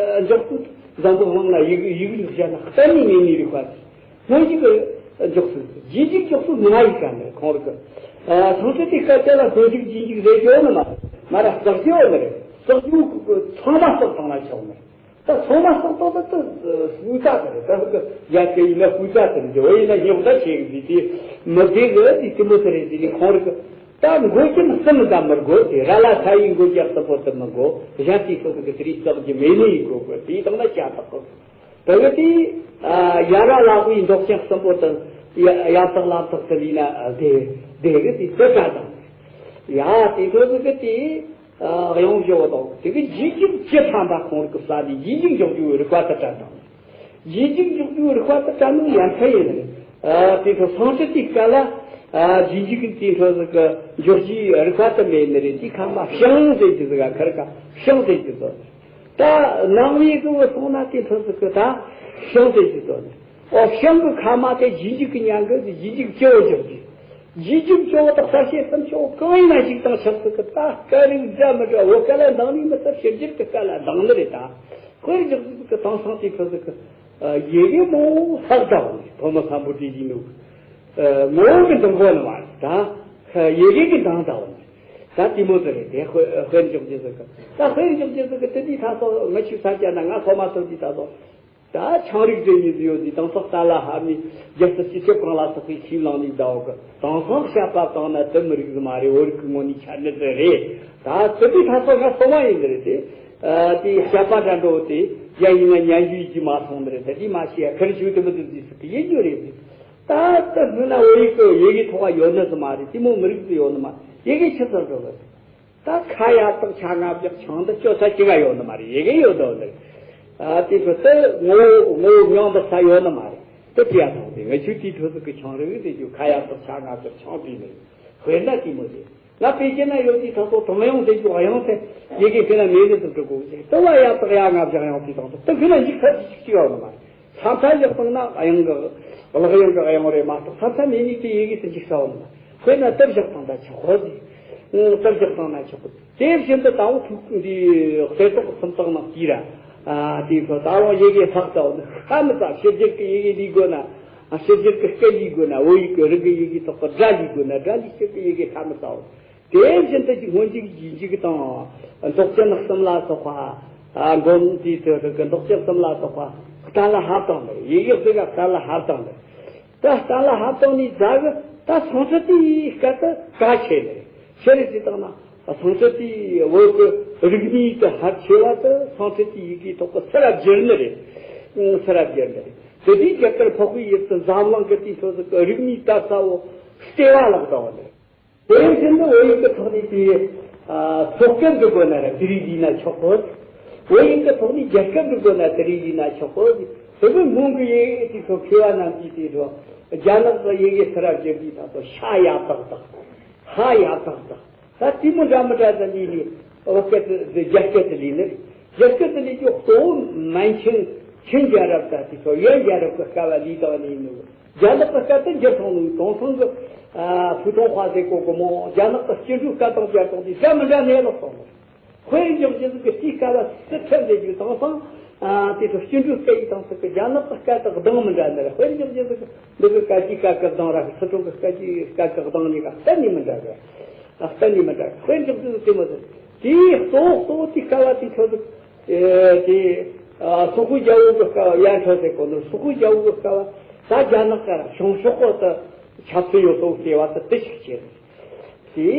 འཇོག་ཚུལ་འཛམ་བུ་གླིང་ན་ཡི་གེ་ཡིག་རིགས་བཤད་ན་གཏན་ནས་མེད་ནི་རིག་པ་དེ། སྔོན་འཇུག་འཇོག་ཚུལ། རྗེས་འཇུག་འཇོག་ཚུལ་མ་ཡིན་ཀ་ནི་ཁོང་རིག་གི། ཨ། སངས་རྒྱས་དེ་སྐད་ཆ་ལ་སྔོན་འཇུག་རྗེས་འཇུག་རེད་ཡོད་ནི་མ། མ་ར་བསགས་རྒྱུ་ཡོད་ནི་རེད། བསགས་རྒྱུ་ཚང་མ་བསགས་བཏང་ན་ཆོག་ནི། ད་ཚང་མ་བསགས་བཏང་ད་ད་སྤུས་ཚད་དེ་རེད། ད་ཧུ་གི་ཡ་གི་ཡིན་ན་སྤུས་ཚད་དེ་རེད། འོ་ཡིན་ན་རྙོག་དྲ་ཆེ་གི་དེ་མི་དེ་གི་དེ་དེ་མོ་དེ་རེད། དེ་ཁོང་རིག་གི། ད་མགོ་ཅན་གསུམ་ད་མི་དགོས་ཏེ། ར་ལ་ས་ཡི་མགོ་ཅན་གསུམ་པོ་དེ་མི་དགོས། གཞན་དེ་ཚོ་གི་དེ་རིགས་བསགས་རྒྱུ་མེད་ནི་ཡིན་དགོས་གི། དེ་དང་ན་བྱ་ཐག་གི། དེ་གི་དེ། ཨ། ཡ་ར་ལ་ཧུའི་འདོགས་ཅན་གསུམ་པོ་དང་ཡ་ཡ་བཏགས་ལ་བཏགས་དེ་ལི་ན་དེ་དེ་གི་དེ་དེ་ད་དང་། ཡ་དེ་ཚོ་གི་དེ། ཨ། གཡང་བཞི་བོ་དང་དེ་གི་རྗེས་འཇུག་ཅི་ཕན་པ་ཁོང་རིག་གི་ས་དེ་རྗེས་འཇུག་འཇོག་རྒྱུ་རིག་པ་དེ་ད་དང་། རྗེས་འཇུག་འཇོག་རྒྱུ་རིག་པ་དེ་ད་ནི་ཡ་མཚན་ཡིན་ནི། ཨ། དེ་ཚོ་སངས་རྒྱས་དེ་སྐད་ལ། ཨ། རྗེས་འཇུག་གི་དེ་ཚོ་གི་འཇོག་རྒྱུའི་རིག་པ་དེ་མེད་ནི་རེད། དེ་ཁ་མ་བྱང་ཟེར་རྒྱུ་ཟིག་ག་ཁར་ཀ་བྱང་ཟེར་རྒྱུ་ཚོ། ད་ནང་བའི་གི་བུ་སོང་ན་དེ་ཚོ་ཟིག་གི་ད་བྱང་ཟེར་རྒྱུ་ཚོ་ནི། ཨོ། བྱང་གི་ཁ་མ་དེ་རྗེས་འཇུག་གི་མྱང་གི་རྗེས་འཇུག་སྤྱི་བོ་འཇོག་རྒྱུ། རྗེས་འཇུག་སྤྱི་བོ་དང་གསལ་བྱེད་གསུམ་ཆོག་གང་ཡིན་ན་ཞིག་དང་ཆགས་ཟིག་གི། ད་སྐད་རིགས་འདྲ་མི་འདྲ་བོ་སྐད་ལ་འདང་ནི་མི་ཚད་ཕྱི་རྒྱལ་གི་སྐད་ལ་འདང་ནི་རེད། ད་དཔེར་འཇོག་ཟིག་གི་དེང་སང་དེ་ཚོ་ཟིག་གི། ཨ། ཡི་གེ་མོ་ལྷག་ད་བོ་ནི་ཐོག་མ་སམ་བྷོ་ཊ་ཡིན་ནོ། ཨ། ངོ་བོ་གི་འདང་གོ་ནི་མ་རེད། ད་ཡི་གེ་གི་འདང་ད་བོ་ནི། ད་དེ་མོ་ཟིག་རེད། དེ་དཔེ་དཔེར་འཇོག་རྒྱུ་ཟིག་གི། ད་དཔེར་འཇོག་རྒྱུ་ཟིག་གི་དེ་དུས་ད་སོ་ང་ཆུ་ས་ཀྱ་ན་ང་སོ་མ་སོ་དུས་ད་སོ། ད་ཆང་རིགས་ཟེར་ནི་ཟིག་ཡོད་དུས་དང་སོ་ལྟ་ལ་ཧ་མི་རྒྱལ་སྲིད་སྤྱི་ཁྱབ་གང་ལ་སོགས་པའི་ཤིང་ལང་ནས་ཟླ་བོ་གི་དང་སོ་བཤད་པ་བཏང་ན་དེ་མི་རིགས་ཟིག་མ་རེད། བོད་རིགས་ཀྱི་ངོ་ནས་ཆ་ནི་ཟིག་རེད། ད་དེ་དུས་ད་སོ་ང་སོ་མ་ཡིན་ནི་རེད་དེ། ཨ། དེ་བཤད་པ་འདྲ་འགྲོ་དེ་ཡ་ཡིན་ན་ཉན་རྒྱུ་ཡིན་གྱི་མ་སོང་ནི་རེད། ད་དེ་མ་ཤེས་ཡ་ཁར་ཞུ་དེ་མི་དེ་དུས་སུ་དེ་ཡིན་རྒྱུ་རེད་དེ། ད་ལྟ་སྔོན་ན་བོད་ཡིག་གི་ཡི་གེ་ཐོག་ཡོད་ནི་ཟིག་མ་རེད། དེ་མོ་མི་རིགས་ཟིག་ཡོད་ནི་མ། ཡི་གེ་ཆི་ཟིག་འགྲོ་གི། ད་ཁ་ཡ་བཏགས་ཆ་ང་བཞག་ཆང་འདི་སྤྱོད་ས་ཅི་ག་ཡོད་ནི་མ་རེད། ཡི་གེ་ཡོད་དོ་ནི། ཨ། དེ་ཚོ་དེ་ངོ་བོ་ངོ་བོ་མྱོང་འདི་ས་ཡོད་ནི་མ་རེད། དེ་དེ་ཡ་དང་དེ་ངི་ཆོས་དེའི་ཁྲོད་དུ་གི་ཆང་རིགས་ཟེར་རྒྱུ་ཁ་ཡ་བཏགས་ཆ་ང་བཞག་ཆང་དེ་ནི་དཔེར་ན་དེ་མོ་རེད། ང་པེ་ཅིན་ན་ཡོད་དུས་ད་སོ་དང་ཡང་ཟེར་རྒྱུ་གཡང་ཟེར་ཡི་གེ་དེ་ན་མེད་ནི་དུ་འགྲོ་དགོས་ཟེར། དེ་བ་ཡ་བཏགས་ཡ་ང་བཞག་གཡང་དེ་དང་དེ་དེ་དཔེར་ན་འཇིག་ས་ཅི་ཞིག་ཅི་ཡོད་ནི་མ་རེད། ས་མཐའ་བཞག་བཏང་ན་གཡང་གི་ལག་གཡང་གི་གཡང་རེད་མ་གཏོགས་ས་མཐའ་མེད་ནི་དེ་ཡི་གེ་དེ་འཇིག་ས་འོང་ན། དཔེར་ན་དེ་བཞག་བཏང་ད་ཆོག་གོ་ཟིག་དེ་བཞག་བཏང་ན་ཆོག་གོ། དེ་བཞིན་དུ་ད་འོ་ཐུག་འདི་གསེར་ཏོག་སུམ་རྟགས་ནང་དེ་ར། ཨ། དེ་ཚོ་ད་རུང་ཡི་གེ་ལྷག་ད་འོ་ནི་ཧ་མི་ཚ། ཕྱི་རྒྱལ་གི་ཡི་གེ་ལས་དགོས་ན། ཨ། ཕྱི་རྒྱལ་གི་སྐད་ལས་དགོས་ན། བོད་ཡིག་གི་རིགས་གི་ཡི་གེ་ཐོག་གི་སྒྲ་ལས་དགོས་ན། སྒྲ་ལས་ཕྱི་གི་ཡི་གེ་ཧ་མི་ཚ་འོ། དེ་བཞིན་དུ་ཅིག་སྔོན་འཇུག་རྗེས་འཇུག་དང་འདོགས་ཅན་གསུམ་ལ་སོགས་པ། ཨ། མགོ་དེའི་ཚོད་དུ་གི་འདོགས་ཅན་གསུམ་ལ་སོགས་པ་གཏན་ལ་ཕབ་བཏང་ནི་རེད། ཡི་གེ་ཟིག་ག་གཏན་ལ་ཕབ་བཏང་ནི་རེད། ད་གཏན་ལ་ཕབ་བཏང་ནི་ཟིག་གི་ད་སང་ཕོད་དེའི་སྐད་དུ་གལ་ཆེ་ནི་རེད། ཆི་རེད་ཟེར་བཏང་ན་སང་ཕོད་དེའི་བོད་ཀྱི་རིག་གནས་དེ་ཕལ་ཆེ་བ་དེ་སང་ཕོད་དེའི་ཡི་གེ་ཐོག་གི་སུ་ར་བསྒྱུར་ནི་རེད། སུ་ར་བསྒྱུར་ནི་རེད། དེ་དུས་རྒྱ་གར་འཕགས་པའི་ཡུལ་དུ་འཛམ་གླིང་གི་དུས་ཚོད་ཟིག་གི་རིག་གནས་དར་ས་བོ་ལྟེ་བ་ལག་བཏང་བ་ནི་རེད། དེ་བཞིན་དུ་བོད་ཡིག་གི་ཐོག་ནས་དེ། ཨ། སོག་སྐད་འབྲི་དགོས་ན་ར་དེ་རིགས་བྲིས་ན་ཆོག་གོ། བོད་ཡིག་གི་ཐོག་ནས་རྒྱ་སྐད་འབྲི་དགོས་ན་དེ་རིགས་བྲིས་ན་ཆོག་གོ། དེ་གི་སྔོན་གི་ཡི་གེ་དེ་ཚོ་མཁས་པ་རྣམས་ཀྱིས་དེ་ཚོ་རྒྱ་ནག་གི་ཡི་གེ་སུ་ར་བསྒྱུར་དུས་ད་ཚོ་ཤ་ཡ་བཏགས་བཏགས། ཧ་ཡ་བཏགས་བཏགས། ད་དེ་མོ་འདྲ་མི་འདྲ་ཟིག་ལས་ནས་བོད་སྐད་དེ་རྒྱ་སྐད་དེ་ལས་ནི། རྒྱ་སྐད་དེ་ལས་ཀྱང་གཙོ་བོ་མན་ཆིང་ཆིན་རྒྱལ་རབས་ད་དེ་ཚོ་ཡོན་རྒྱལ་རབས་ཀྱི་སྐབས་ལ་ལས་དང་ལས་ནི། རྒྱ་ནག་གི་སྐད་དུ་འགྱུར་སོང་ནས་དེང་སང་གི། ཨ། ཕུའུ་ཐུང་ཧྭ་ཟེར་གོ་གི་མོ། རྒྱ་ནག་གི་སྐྱེ་འགྲོའི་སྐད་དང་སྦྱར་སོང་དུས་འདྲ་མི་འདྲ་གནས་ལོག་སོང་ནས། དཔེར་འཇོག་རྒྱུ་ཟིག་གི་དེའི་སྐབས་ལ་སི་ཁྲོན་ཟེར་རྒྱུ་དེང་སང་། ཨ། དེ་ཚོ་སྐྱེ་འགྲོའི་སྐད་ཡིག་དང་ཟེར་གི་རྒྱ་ནག་གི་སྐད་དང་གདངས་མི་འདྲ་ནི་རེད། དཔེར་འཇོག་རྒྱུ་ཟིག་གི་འདི་གི་སྐད་ཀྱི་སྐད་ཀྱི་གདངས་ར་སི་ཁྲོན་གི་སྐད་ཀྱི་སྐད་ཀྱི་གདངས་གཉིས་ཀ་གཏན་ནས་མི་འདྲ་གི། ཨ། གཏན་ནས་མི་འདྲ་གི། དཔེར་འཇོག་རྒྱུ་ཟིག་དེ་མོ་ཟིག་དེའི་གཙོ་བོ་གཙོ་བོ་དེའི་སྐབས་ལ་དེ་ཚོ་ཟིག་ཨེ། དེ། ཨ། སོག་པོའི་རྒྱལ་པོ་གི་སྐབས་ཡན་ཁྲོད་ཟེར་གོ་ནོ། སོག་པོའི་རྒྱལ་པོ་གི་སྐབས་ད་རྒྱ་ནག་གི་བྱང་ཕྱོགས་གོ་དུ་ཆབ་སྲིད་ཡོད་སོ་ལྟེ་བ་དུ་དེ་ཞིག་བྱས། དེ་ཕྱི་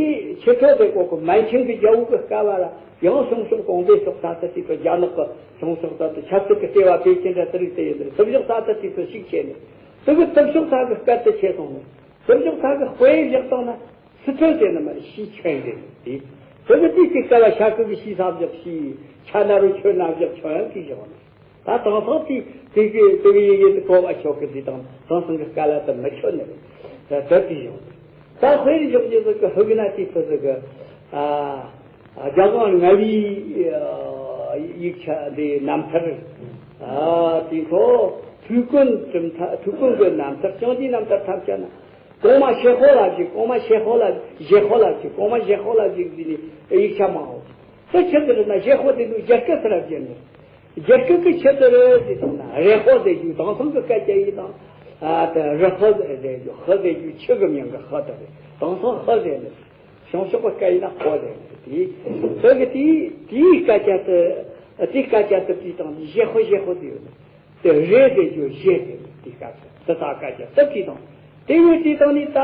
ཕྱོགས་ཟེར་གོ་གི་མན་ཆིང་གི་རྒྱལ་པོ་གི་སྐབས་ལ་ཡང་བྱང་ཕྱོགས་གོང་འཕེལ་ཕྱོགས་ད་དུ་དེ་ཚོ་རྒྱ་ནག་གི་བྱང་ཕྱོགས་ད་དུ་ཆབ་སྲིད་ཀྱི་ལྟེ་བ་དེ་ཅི་འདྲ་དེ་རིགས་དེ་ཡིན་ནི། དེ་ཕྱོགས་ད་དུ་དེ་ཚོ་ཞིག་བྱས་ནས་དེ་གི་དེ་ཕྱོགས་ད་གི་སྐད་དུ་ཆེ་སོང་ནས་དེ་ཕྱོགས་ད་གི་དཔེ་བཞག་བཏང་ན། སི་ཁྲོན་ཟེར་ནི་མ་རེད། ཤི་ཁྲོན་ཟེར་ནི་དེ། དེ་གི་དེ་དེ་སྐབས་ལ་ཤ་ཁུ་གི་ཤི་ས་བཞག་ཤི། ཆ་ན་རུ་ཁྱོད་ན་བཞག་ཁྱོད་ཡང་དེ་བཞག་ནི། ད་དེང་སང་དེ་དེ་གི་དེ་གི་ཡི་གེ་དེ་གོ་བ་ཆོག་གི་དེ་དང་དེང་སང་གི་སྐབས་ལ་དེ་མི་ཆོག་ནི་རེད། ད་དེ་དེ་བཞག་ནི། ད་དཔེར་འཇོག་རྒྱུ་ཟིག་གི་ཧུ་གི་ན་དེ་ཚོ་ཟིག་གི། ཨ། རྒྱ་གར་ལྔ་པའི་ཡིག་ཆ་འདི་རྣམ་ཐར། ཨ། དེ་ཚོ་ཐུའུ་ཀུན་གྲུབ་མཐའ། ཐུའུ་ཀུན་གྱི་རྣམ་ཐར། ཅང་ཏེའི་རྣམ་ཐར་ཐམས་ཅད་ན། གོང་མ་ཞེ་ཧོ་ལ་བཞུགས། གོང་མ་ཞེ་ཧོ་ལ། ཞེ་ཧོ་ལ་བཞུགས། གོང་མ་ཞེ་ཧོ་ལ་བཞུགས་ཟེར་ནས་ཡིག་ཆ་མང་བོ། དེ་ཆི་ཟེར་ན་ཞེ་ཧོ་དེ་ལུས་རྒྱ་སྐད་ཟེར་ར་བྱས་ནས། རྒྱ་སྐད་ཀྱི་ཆི་ཟེར་ཟེར་ན་རེ་ཧོ་ཟེར་རྒྱུ་དེང་སང་གི་སྐད་ཆ་ཡིན་དང་། ཨ་ད་རི་ཧི་ཟེར་རྒྱུ། ཧི་ཟེར་རྒྱུ་ཆུ་གི་མིང་གི་ཧི་དེ་རེད། དེང་སང་ཧི་ཟེར་ནི། བྱང་ཕྱོགས་པ་སྐད་ཡིན་ན་ཧོ་ཟེར་ནི། དེ་དེ་གི་དེའི་དེའི་སྐད་ཆ་དེ། དེའི་སྐད་ཆ་དེ་དེའི་སྟེང་ནས་ཞེ་ཧོ་ཞེ་ཧོ་དེ་ཡོད་ནི། དེ་རེད་ཟེར་རྒྱུ་ཞེ་ཟེར་ནི། དེའི་སྐད་ཆ་དེ་དག་སྐད་ཆ་དེ་དེའི་སྟེང་དེ་ཡོད། དེའི་སྟེང་ནས་ད་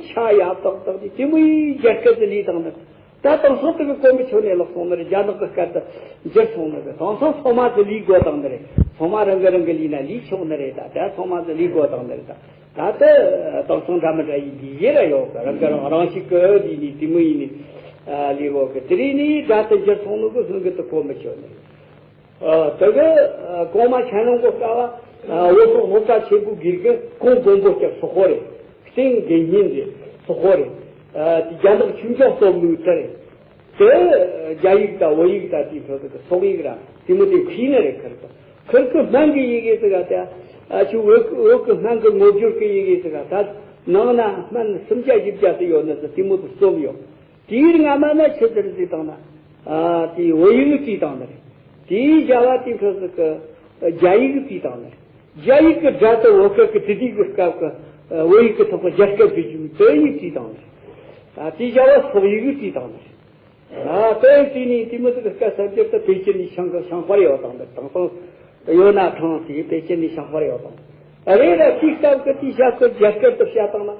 ཆ་ཡ་ཏག་ཏག་དེ་དེ་མོ་ཡི་རྒྱ་སྐད་དེ་ལས་དང་ནི། ད་དེང་སང་དེ་གི་གོ་མི་ཆོད་ནས་ལོག་སོང་ནི་རེད། རྒྱ་ནག་གི་སྐད་དུ་འགྱུར་སོང་ནི་རེད། དེང་སང་ཚང་མ་དེ་ལས་དགོས་དང་ནི་རེད། ཚང་མ་རང་གི་རང་གི་ལས་ན་ལས་ཆོག་ནི་རེད། ད་ད་ཚང་མ་དེ་ལས་དགོས་དང་ནི་རེད། ད་ད་དེ་དེང་སང་འདྲ་མི་འདྲ་ཡིན་གྱི་ཡེ་ར་ཡོད་གི། རང་གི་རང་རང་ཞིག་གི་ལས་ནི་དེ་མོ་ཡིན་ནི་ལས་ཡོད་གི། དེ་རིང་ནི་སྒྲ་དེ་འགྱུར་སོང་ནི་གི་ཧུན་གི་དེ་གོ་མི་ཆོད་ནི་རེད། དེ་གི་གོང་མ་ཆན་ལུང་གི་སྐབས་བོད་སོག་སློབ་གྲྭ་ཆེན་པོའི་དགེ་རྒན་ཀོང་མགོན་པོ་སྐྱབས་སོག་པོ་རེད། སྟེང་དགེ་བསྙེན་རེད། སོག་པོ་རེད། དེ་རྒྱ་ནག་ཆོས་འབྱུང་སློབ་ནུས་དེ་རེད། དེ་རྒྱ་ཡིག་དང་བོད་ཡིག་དང་དེའི་ཁྲོད་དུ་སོག་ཡིག་ར་དེ་མོ་དེ་ཁྲིད་ནི་རེད། ཁིར་གི་ཁིར་གི་སྨན་གི་ཡི་གེ་ཟིག་ག་དེ་ཨ་ཆུ་བོད་བོད་གི་སྨན་གི་ངོ་སྦྱོར་གི་ཡི་གེ་ཟིག་ག་ད་ནང་ན་སྨན་སུམ་བརྒྱ་བཞི་བརྒྱ་དེ་ཡོད་ནི་ཟིག་དེ་མོ་དེ་རྩོམ་ཡོད། དེའི་སྔ་མ་ན་ཆི་ཟེར་བྲིས་བཏང་ན། ཨ་དེའི་བོད་ཡིག་བྲིས་བཏང་ནི་རེད། དེའི་རྒྱ་བ་དེའི་ཁྲོད་དུ་གི་རྒྱ་ཡིག་བྲིས་བཏང་ནི་རེད། རྒྱ་ཡིག་གི་སྒྲ་དེ་བོད་སྐད་ཀྱི་དེ་དུས་ཀྱི་སྐབས་ཀྱི་བོད་ཡིག་གི་ཐོག་གི་རྒྱ་སྐད་བྲིས་རྒྱུ་དེ་ཡིག་བྲིས་བཏང་ནི་རེད། ཨ་དེའི་རྒྱ་བ་སོག་ཡིག་བྲིས་བཏང་ནི་རེད། ཨ་དེ་དུས་ནས་དེ་མོ་ཟིག་གི་སྐད་གསར་བསྒྱུར་དེ་པེ་ཅིན་ནས་བྱུང་གི་བྱུང་བར་ཡོད་དང་། དེ་དེང་སང་ཡོད་ན་ཐང་དེ་པེ་ཅིན་ནས་བྱུང་བར་ཡོད་དང་། རེད་ར། དེའི་སྐབས་ཀྱི་དེའི་ཞྭ་སྐད་རྒྱ་སྐད་དུ་བཤད་བཏང་ན།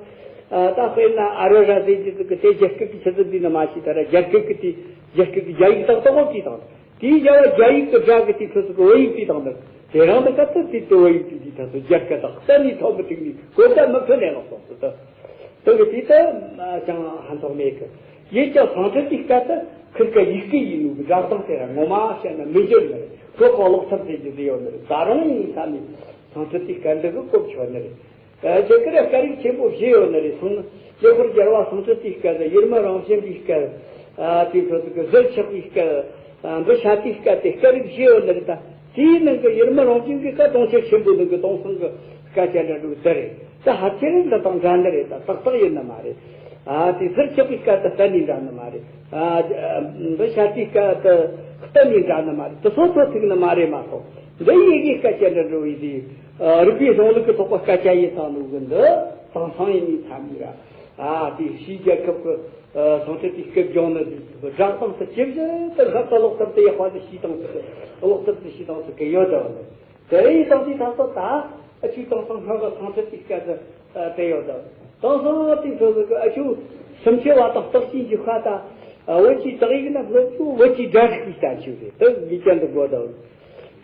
ཨ་ད་དཔེར་ན་ཨ་རོ་ར་ཟེར་རྒྱུ་ཟིག་གི་དེ་རྒྱ་སྐད་ཀྱི་ཆི་ཟིག་འདི་ནི་མ་ཤེས། ད་ར་རྒྱ་སྐད་ཀྱི་དེ་རྒྱ་སྐད་ཀྱི་རྒྱ་ཡིག་ཏག་ཏག་པོ་བྲིས་དང་། དེའི་རྒྱ་བ་རྒྱ་ཡིག་གི་སྒྲ་གི་དེའི་ཁྲོད་དུ་གི་བོད་ཡིག་བྲིས་དང་། དེ་རང་དུ་སྐབས་དུ་དེ་དེ་བོད་ཡིག་དེ་དེའི་ཐད་དུ་རྒྱ་སྐད་དག་གཏན་ནས་ཐོག་མི་ཐུག་ནས་གོ་བརྡ་མི་ཕོད་ནས་ལོག་སོང་ཟིག་ད། དེ་གི་དེ་ད་ཅང་ཧ་འདོགས་མེད་གི། ཡིན་ཀྱང་སཾ་སྐྲྀ་ཏའི་སྐད་དེ་ཁིར་ཀ་ཡིག་སྐད་ཡིན་ནོ་གི་སྒྲ་གདངས་དེ་ར་ངོ་མ་བཤད་ན་མི་འགྱུར་ནི་རེད། ཁོ་གོ་ལོག་ཐབས་ཟེར་རྒྱུ་དེ་ཡོད་ནི་རེད། ད་རུང་ཡིན་ས་ནི་སཾ་སྐྲྀ་ཏའི་སྐད་འདི་གི་གོ་ཆོད་ནི་རེད། ཨ་ཇི་ལྟར་སྐད་རིགས་ཆེན་པོ་བཞི་ཡོད་ནི་རེད། སོང་ན་ཀྱེ་ཧོར་རྒྱལ་བ་སཾ་སྐྲྀ་ཏའི་སྐད་དང་། ཡེར་མི་རང་བྱན་པའི་སྐད། ཨ་དེའི་ཁྲོད་དུ་གི་གཟུར་ཆག་པའི་སྐད། ཨ་འབུ་ཤ་ཏའི་སྐད་དེ་སྐད་རིགས་བཞི་ཡོད་ནི་རེད་ད། དེའི་ནང་གི་ཡེར་མི་རང་བྱན་གྱི་སྐད་དུང་ཕྱུར་ཆེན་པོའི་ནང་གི་དེང་སང་གི་སྐད་ཆ་འདྲ་འདྲ་བོ་དེ་རེད། ད་ཕལ་ཆེར་འདི་དང་འདྲ་ནི་རེད། ད་ཏག་ཏག་ཡིན་ནི་མ་རེད། ཨ་དེ་གཟུར་ཆག་པའི་སྐད་དེ་གཏན་ནས་འདྲ་ནི་མ་རེད། ཨ་འབུ་ཤ་ཏའི་སྐད་དེ་གཏན་ནས་འདྲ་ནི་མ་རེད། དེ་སོ་སོ་ཐུག་ནི་མ་རེད་མ་གཏོགས། འདི་ཡི་གེ་སྐད་ཆ་འདྲ་འདྲ་བོ་ཡིན་དུས། ཨ་རིག་པའི་གཞུང་ལུགས་ཀྱི་ཐོག་པ་སྐད་ཆ་ཡིན་ཙང་ནོ་གི་འདི་དེང་སང་ཡིན་ནི་ཐ་མི་ར། ཨ་དེ་ཕྱིའི་རྒྱལ་ཁབ་ཀྱི་ཨ་སཾ་སྐྲྀ་ཏའི་སྐད་སྦྱོང་ནི་དེ་སྒྲ་གདངས་སུ་ཇེ་ཇེ་ཏུ་ལྷག་ཏུ་ལོག་ཐབས་དེ་ཡག་པ་དེ་ཤེས་དང་ཟེར། ལོག་ཐབས་དེ་ཤེས་དང་ཟེར་གི་ཡོད་དང་། དེ་ཡིན་དང་དེ་ད་ལྟ་ད་ཨ་ཆུ་དེང་སང་སྔ་གི་སཾ་སྐྲྀ་ཏའི་སྐད་དེ་དེ་ཡོད་དང་། དེང་སང་དེ་ཚོ་ཟེར་གི་ཨ་ཆུ་སུམ་ཆེ་བ་དང་བརྟག་དཔྱད་འཇུག་པ་དང་། བོད་ཀྱི་དག་ཡིག་ན་སློབ་ཆུ་བོད་ཀྱི་སྒྲ་རིག་པའི་བསྟན་བཅོས་རེད། དེ་ངེས་ཅན་དུ་དགོས་དང་།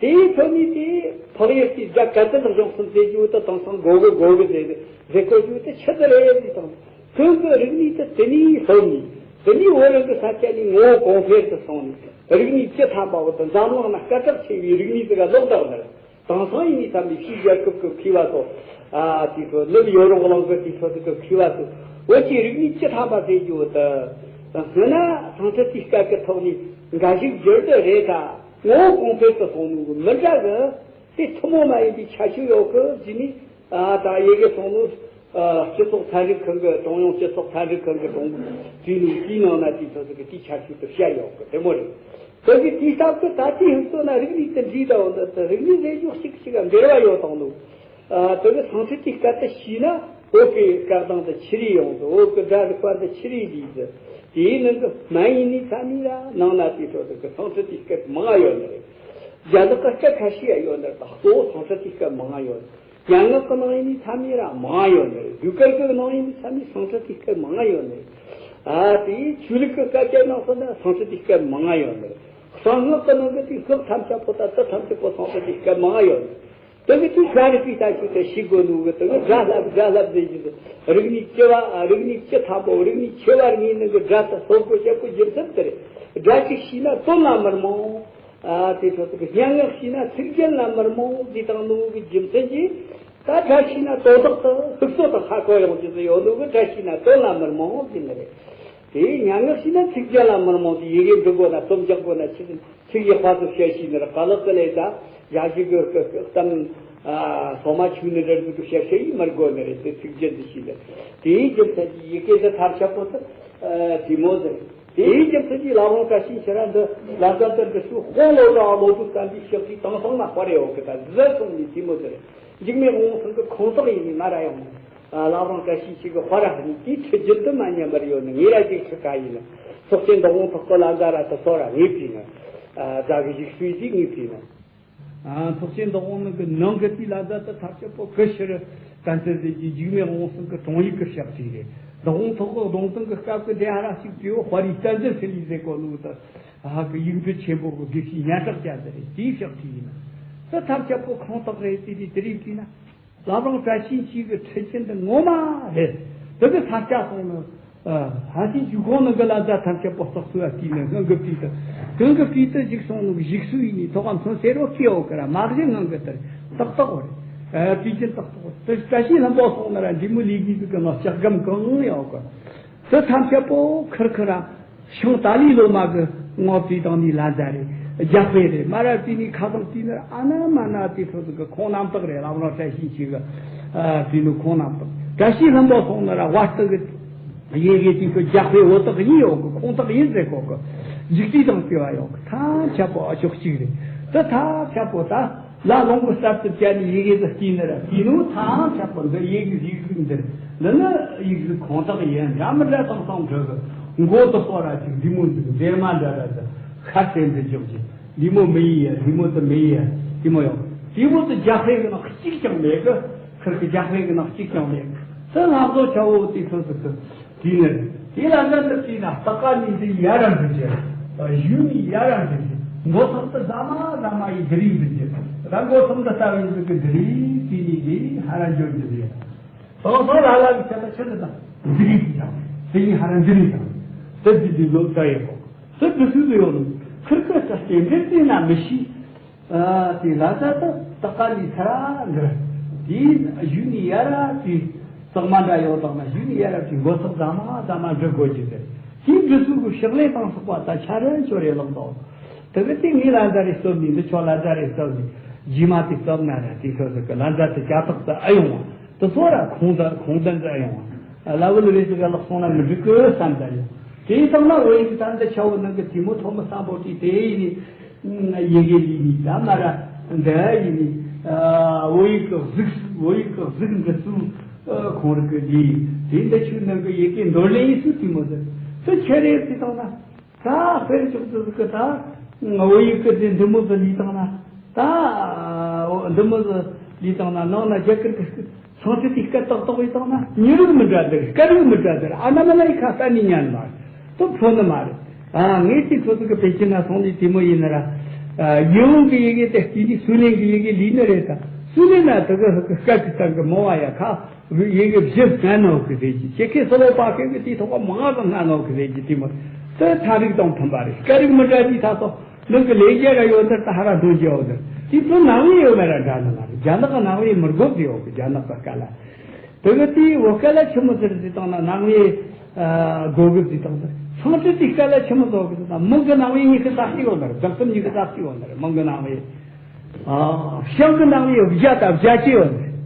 དེའི་ཐོག་ནས་དེ་འཕགས་ཡུལ་གྱི་རྒྱ་གར་དུ་སྦྱོང་གསུམ་ཟེར་རྒྱུ་དེ་དེང་སང་གོ་གི་གོ་གི་ཟེར་ཟེར་གོ་རྒྱུ་དེ་ཆི་ཟིག་རེད་ཟེར་དང་། ཁོང་གི་རིག་གནས་དེ་དེ་ནས་སློབ་ནས། དེ་ནས་བོད་རང་གི་ས་ཆ་ནས་ངོ་བོ་གོང་འཕེལ་དུ་སོང་ནས། རིག་གནས་བཅུ་ཐམ་པ་བོ་དེ་འཛམ་གླིང་ན་སྐད་གྲགས་ཆེ་བའི་རིག་གནས་དེ་ག་ལོག་བཏང་ནས། དེང་སང་ཡིན་ནི་ཐ་མི་ཕྱིའི་རྒྱལ་ཁབ་ཀྱི་མཁས་པ་ཚོ། ཨ་དེ་ཚོ་ནུབ་ཡོ་རོབ་གླིང་གི་དེ་ཚོ་དེ་གི་མཁས་པ་ཚོ། བོད་ཀྱི་རིག་གནས་བཅུ་ཐམ་པ་ཟེར་རྒྱུ་བོ་དེ། སྔོན་ན་སཾ་སྐྲྀ་ཏའི་སྐད་ཀྱི་ཐོག་ནས་འགའ་ཞིག་བསྒྱུར་དེ་རེད་ད། ངོ་བོ་གོང་འཕེལ་དུ་སོང་ནོ་གི་མི་འདྲ་གི། དེ་ཐུན་མོང་མ་ཡིན་པའི་ཁྱད་ཆོས་ཡོད་གི་ཟེར་ནས། ཨ་ད་ཡི་གེ་སོང་ནོ། ཨ་སྤྱི་ཚོགས་ཚན་རིག་ཁང་གི། ཀྲུང་དབྱང་སྤྱི་ཚོགས་ཚན་རིག་ཁང་གི་ཀྲུང་གོའི་ནང་ན་དེའི་ཐོག་ཏུ་གི་དེའི་ཁྱད་ཆོས་དེ་བཤད་ཡོད་གི། དེ་མོ་རེད། དེ་གི་དེའི་སྟབས་ཀྱིས་ད་དེའི་ཧུན་སོ་ན་རིག་གནས་དེ་འདྲིས་ད་འོ་འདི་དེ་རིག་གནས་རེ་ཞུགས་གཅིག་གཅིག་ག་འབྲེལ་བ་ཡོད་དང་ནོ། ཨ་དེ་གི་སཾ་སྐྲྀ་ཏའི་སྐད་དེ་ཤེས་ན་བོད་ཀྱི་སྐད་གདངས་དེ་ཆི་རེ་ཡོང་དུ། བོད་ཀྱི་སྒྲ་རིག་པ་འདི་ཆི་རེ་ལུས་ཟེར། དེའི་ནང་གི་སྨན་ཡིན་ནི་ཐ་མི་ར་ནང་ན་དེའི་ཐོག་ཏུ་གི་སཾ་སྐྲྀ་ཏའི་སྐད་མང་ང་ཡོད་ནི་རེད། རྒྱ་ནག་གི་སྐད་ཁ་ཤས་ཡ་ཡོད་ནི་རེད། ད་གཙོ་བོ་སཾ་སྐྲྀ་ཏའི་སྐད་མང་ང་ཡོད། སྙན་ངག་གི་ནང་ཡིན་ནི་ཐ་མི་ར་མང་ང་ཡོད་ནི་རེད། ཟློས་གར་གི་ནང་ཡིན་ནི་ཐ་མི་སཾ་སྐྲྀ་ཏའི་སྐད་མང་ང་ཡོད་ནི་རེད། ཨ་དེའི་ཆོས་ལུགས་ཀྱི་སྐད་ཆའི་ནང་སོ་ན་སཾ་སྐྲྀ་ཏའི་སྐད་མང་ང་ཡོད་ནི་རེད། གསང་སྔགས་ཀྱི་ནང་གི་དེའི་སྔགས་ཐམས་ཅད་པོ་དང་དེ་ཐམས་ཅད་པོ་སཾ་སྐྲྀ་ཏའི་སྐད་མང་ང་ཡོད་ནི་རེད། དེ་གི་དེའི་སྒྲ་རིག་པའི་བསྟན་བཅོས་དེ་ཤེས་དགོས་ནོ་གི། དེ་གི་སྒྲ་བསླབ་སྒྲ་བསླབ་ཟེར་རྒྱུ་དེ་རིག་གནས་བཅུ་བ། རིག་གནས་བཅུ་ཐམ་པོ། རིག་གནས་ཆེ་བ་གཉིས་ནང་གི་སྒྲ་དེ་སློབ་དགོས་བྱེད་དགོས་རྒྱུ་མཚན་དེ་རེད། སྒྲ་གཅིག་ཤེས་ན་དོན་ལ་མི་རྨོངས། ཨ་དེ་ཚོ་དེ་གི་སྙན་ངག་ཤེས་ན་ཚིག་རྒྱན་ལ་མི་རྨོངས་ཟེར་དང་ནོ་གི་རྒྱུ་མཚན་གྱིས། ད་སྒྲ་ཤེས་ན་དོན་དག་ཏུ་ཧུབ་སོ་དང་ཧ་གོ་ཡོང་རྒྱུ་ཟེར་ཡོད་ནོ་གི། སྒྲ་ཤེས་ན་དོན་ལ་མི་རྨོངས་ཟེར་ནི་རེད། དེའི་སྙན་ངག་ཤེས་ན་ཚིག་རྒྱན་ལ་མི་རྨོངས་ཏེ། ཡི་གེ་འབྲི་དགོས་ན། རྩོམ་རྒྱག་དགོས་ན། ཆི་ཟིག་ཚིག་ཡག་པ་ཚོ་བཤད་ཤེས་ནི་རེད། ཀ་ལག་གི་ལས་ད་ཡ་ཞིག་གི་གཏམ་སོ་མ་ཆུ་ནི་འདྲ་ཟིག་གི་བཤད་ཤེས་ཡི་མི་དགོས་ནི་རེད། དེ་ཚིག་རྒྱན་དེ་ཤེས་ནི་དེའི་རྒྱུ་མཚན་གྱིས་ཡི་གེ་འདི་ཐམས་ཅད་པོ་དེ་དེ་མོ་ཟེར། དེའི་རྒྱུ་མཚན་གྱིས་བླ་བྲང་བཀྲ་ཤིས་ཁྱེད་རང་འདི་ལ་ད་ལྟ་འདི་ཚོའི་དཔང་ལོ་ད་ལོ་དུ་བསྟན་པའི་ཞབས་ཀྱིས་དེང་སང་ན་དཔར་ཡོད་གི། ད་ཟེར་སོང་ནི་དེ་མོ་ཟེར། འཇིགས་མེད་དབང་ཕྱུག་གི་ཁོང་དག་ཡིན་ནི་མ་ར་ཡོང་། བླ་བྲང་བཀྲ་ཤིས་འཁྱིལ་གི་དཔའ་ར་ནི་དེའི་ཁྲི་རྒྱུན་དུ་མ་ཉམས་པར་ཡོད་ནི། ངེད་ར་ཅིག་ཁྲི་ཁ་ཡིན་ནི། ཚོགས་ཆེན་བདག་དབང་ཕྱུག་གི་ལ་ཟླ་ར་དུ་སོ་ར་ངེས་པའི་ནི། ཟླ་གི་ཞིག་སུས་ཅིག་ངེས་པའི་ནི། ཚོགས་ཆེན་བདག་དབང་ནི་གི་ནང་གི་དེའི་ལ་ཟླ་དུ་ཐབས་ཆེ་པོ་གི་ཕྱིར་བསྟན་འཛིན་གྱི་འཇིགས་མེད་དབང་ཕྱུག་གི་དྲུང་ཡིག་གི་ཕྱག་བྲིས་རེད། བདག་དབང་ཕྱུག་གི་གདུང་དོན་གི་སྐབས་ཀྱི་འདྲེ་ཧ་ར་ཞིག་བྲིས་བོ་དཔའ་རིས་བསྟན་འཛིན་ཕྲིན་ལས་ཟེར་གོ་ནོ་དུ། ཧ་གི་ཡིག་འབྲུ་ཆེན་པོ་གི་དགེ་བཤེས་སྙན་གྲགས་ཅན་དེ་རེད། དེའི་ཕྱག་བྲིས་ཡིན། དེ་ཐབས་ཆེ་པོ་ཁོང་དག་རེད། དེ་དེ་དེ་རིགས་བྲིས་ན། བླ་བྲང་བཀྲ་ཤིས་འཁྱིལ་གི་ཁྲི་རྒྱུན་དུ་ངོ་མ་རེད། དེ་གི་ས་སྐྱ་སོང་ནི། ཧ་ཅང་ཇུས་ཁོང་ནི་གི་ལ་ཟླ་ཐབས་ཆེ་པོ་རྟགས་ཚུལ་བ་བྲིས་ནི་སྔོན་གི་བྲིས་དུ། སྔོན་གི་བྲིས་དུ་ཞིག་སོང་ནི་ཞིག་སུ་ཡིན་ནི་ཐོག་མཚོན་སེར་རོ་སྐྱེ་འོ་གི་ར་མ་གཞི་སྔོན་གི་དེར་ཏག་ཏག་འོ་རེད། བྲིས་རྒྱུན་ཏག་ཏག་འོ་དེ་བཀྲ་ཤིས་ལྷུན་པོ་སོང་ནི་ར་འབྲི་མོ་ལས་གི་གི་ནི་ལྕགས་སྒམ་གང་ཡོད་གི། དེ་ཐམས་ཅད་པོ་ཁིར་ཁིར་ར་ཤིང་ཏཱ་ལའི་ལོ་མ་གི་ངོ་བྲིས་དང་ནི་ལ་ཟླ་རེད། རྒྱ་དཔེ་རེད། མ་ར་བྲིས་ནི་ཁ་སང་བྲིས་ནི་ཨ་ན་མ་ན་དེ་ཚོ་ཟིག་གི་ཁོང་རྣམ་དག་རེད། བླ་བྲང་བཀྲ་ཤིས་འཁྱིལ་གི་བྲིས་ནི་ཁོང་རྣམ་དག་བཀྲ་ཤིས་ལྷུན་པོ་སོང་ནི་ར་བར་དུ་གི་ཡེ་གེ་དེ་ཚོ་རྒྱ་དཔེ་བོ་དག་ཡིན་ཡོད་གི། ཁོང་དག་ཡིན་ཟེར་གོ་གི། འཇིག་བྲིས་དང་བྲིས་བ་ཡོད་གི། ཐམས་ཅད་པོ་ཨ་ཅོག་གཅིག་རེད། དེ་ཐམས་ཅད་པོ་ད། ལ་ལོང་གི་གསར་དུ་བཅད་ནས་ཡི་གེ་དུ་བྲིས་ནི་ར་བྲིས་ནོ་ཐང་ཆག་པོ་འདི་ཡི་གེ་ཡིག་གཟུགས་འདིར་འདི་ནི་ཡིག་གཟུགས་ཁོང་དག་ཡིན། འདྲ་མི་འདྲ་དང་སང་འགྲོ་གི། མགོ་དུ་སོ་ར་ཅིག་འདི་མོ་འདུག་འདྲེ་མ་འདྲ་ར་དུ་ཁ་ཆེ་འདི་འཇོག་ཅིག་འདི་མོ་མི་ཡི་ཡ་འདི་མོ་དུ་མི་ཡི་ཡ་དེ་མོ་ཡོང་དེ་མོ་དུ་རྒྱ་ཧེ་གི་ནང་གཅིག་ཀྱང་མེད་གི། ཁིར་གི་རྒྱ་ཧེ་གི་ནང་གཅིག་ཀྱང་མེད་གི། དེ་ལྷ་བཟོ་ཆ་བོ་དེ་ཚོ་ཟིག་གི། དེ་ནི་དེ་ལ་ང་འདི་བྲིས་ན་སྟག་ཀ་ནི་འདི་ཡ་ར་འདི་རྒྱུ། གཞུ་ནི་ཡ་ར་འདི་རྒྱུ། མགོ་ཐོག་ཏུ་ཟ་མ་ཟ་མ་ཡི་འདི་རིགས་འདི་རྒྱུ། ད་མགོ་ཐོག་ཏུ་ལྟ་བའི་འདི་གི་འདི་རིགས་དེ་ནི་དེ་ཧ་ར་འཇོ་འདི་རེད། དང་སང་ལ་ལ་གི་ཆ་ད་ཆི་ཟིག་དང་འདི་རིགས་ཀྱི་དང་དེ་ནི་ཧ་ར་འདི་རིགས་དང་དེ་འདི་འདི་ལོ་ད་ཡོད་གོ། དེ་འདི་སུ་ཡོད་ནི་ཁིར་ཁིར་ད་སྟེ་འདི་བྲིས་ན་མི་ཤེས། ཨ་དེ་ལ་ད་ད་ད་ཀ་ལི་ཚ་འདི་དེའི་གཞུ་ནི་ཡ་ར་དེ་ཙག་མ་འདྲ་ཡོད་དང་ན་གཞུ་ནི་ཡ་ར་དེ་མགོ་ཚག་ཟ་མ་ཟ་མ་འབྲི་དགོས་ཀྱི་ཟེར། དེའི་འབྲི་ཚུལ་གི་ཕྱག་ལེན་དང་སོགས་པ་ད་ཆ་རེ་ཆོ་རེ་ལོག་འདུག་དེ་གི་དེ་ངའི་ལ་ཟླ་རེ་སྟོབས་ནི་འདི་ཆོ་ལ་ཟླ་རེ་སྟོབས་ནི་རྗེས་མ་དེ་སྟོབས་ན་ར་དེ་ཆོ་ཟེར་གི་ལ་ཟླ་དེ་ཅ་དག་ཏུ་ཨ་ཡོང་བ་དེ་ཚོ་ར་ཁོང་ད་ཁོང་དན་དུ་ཨ་ཡོང་བ་ལ་བུ་ལ་རེ་ཟིག་ག་ལོག་སོང་ན་མི་འགྲིག་གི་བསམ་ད་ཡོང་། དེའི་སྟེང་ན་འོ་ཡིག་ད་འདི་ཆ་བོ་ནང་གི་དེ་མོ་ཐོག་མ་སམ་བྷོ་ཊ་དེ་ཡིན་ནི། ཡི་གེ་ལི་ནི་ད་མ་ར་འདི་ཡིན་ནི། བོད་ཡིག་གི་གཟུགས་བོད་ཡིག་གི་གཟུགས་འདི་ཚོ་ཁོང་རང་གི་ལི་དེ་འདི་ཆུ་ནང་གི་ཡི་གེ་འདོར་ལེན་ཡིན་སུ་དེ་མོ་ཟེར་དུ་ཁྱེད་རེ་དེ་དང་ན་ད་དཔེར་ཆོག་ཏུ་ཟིག་གི་ད་བོད་ཡིག་གི་དེ་འདི་མོ་ཟིག་ལི་དང་ན་ད་འདི་མོ་ཟིག་ལི་དང་ན་ནང་ན་རྒྱ་གར་གི་སང་ཁྲི་དེ་སྐད་ཏག་ཏག་ཡིན་དང་ན་མྱི་རིགས་མི་འདྲ་འདིར་སྐད་རིགས་མི་འདྲ་འདིར་ཨ་ན་མ་ན་ཡི་ཁ་ས་ནི་ཉན་མ་རེད། དུ་ཕོ་ནི་མ་རེད། ཨ་ངས་དེ་ཚོ་ཚོ་གི་པེ་ཅིན་ན་སོང་ནས་དེ་མོ་ཡིན་ན་ར། ཡིད་འོང་གི་ཡི་གེ་དེ་སྐྱིད་ནི་སུ་ལེན་གི་ཡི་གེ་ལི་ནི་རེད་ད། སུ་ལེན་ན་དུ་གི་སྐད་ཀྱི་སྟེང་གི་མོ་བ་ཡ་ཁ་ཡི་གེ་བཞི་སྔ་ནོ་གི་རེད་ཀྱི་ཁྱེད་ཁའི་སོ་ལོ་པ་ཁེ་གི་དེ་ཐོག་མ་ང་གི་སྔ་ནོ་གི་རེད་ཀྱི་དེ་མོ། དུ་ཐ་རིག་དང་མཐུན་པ་རེད། སྐད་རིགས་མི་འདྲ་གི་ད་སོ། ནང་གི་ལས་རྒྱ་ར་ཡོད་འདིར་ད་ཧ་ར་འདོན་རྒྱ་ཡོད་འདིར། དེ་ཚོ་ནང་བའི་ཡོད་མེད་ར་འདྲ་ནི་མ་རེད། རྒྱ་ནག་གི་ནང་བའི་མི་དགོས་ཀྱི་ཡོད་གི་རྒྱ་ནག་གི་སྐད་ལ། དེ་གི་དེའི་བོད་སྐད་ལ་ཆི་མོ་ཟེར་ཟེར་བཏང་ན་ནང་བའི་དགོས་གི་ཟེར་བཏང་ན་སང་ཁྲི་དེའི་སྐད་ལ་ཆི་མོ་ཟེར་གི་ཟེར་ན་མོང་གི་ནང་བའི་གཉིས་ཀི་ས་གཅིག་ཡོད་ནི་རེད། རྫག་གསུམ་གཉིས་ཀི་ས་གཅིག་ཡོད་ནི་རེད། མོང་གི་ནང་བའི་ཤང་གི་ནང་བའི་བརྒྱ་དང་བརྒྱད་ཅུ་ཡོད་ནི་རེད།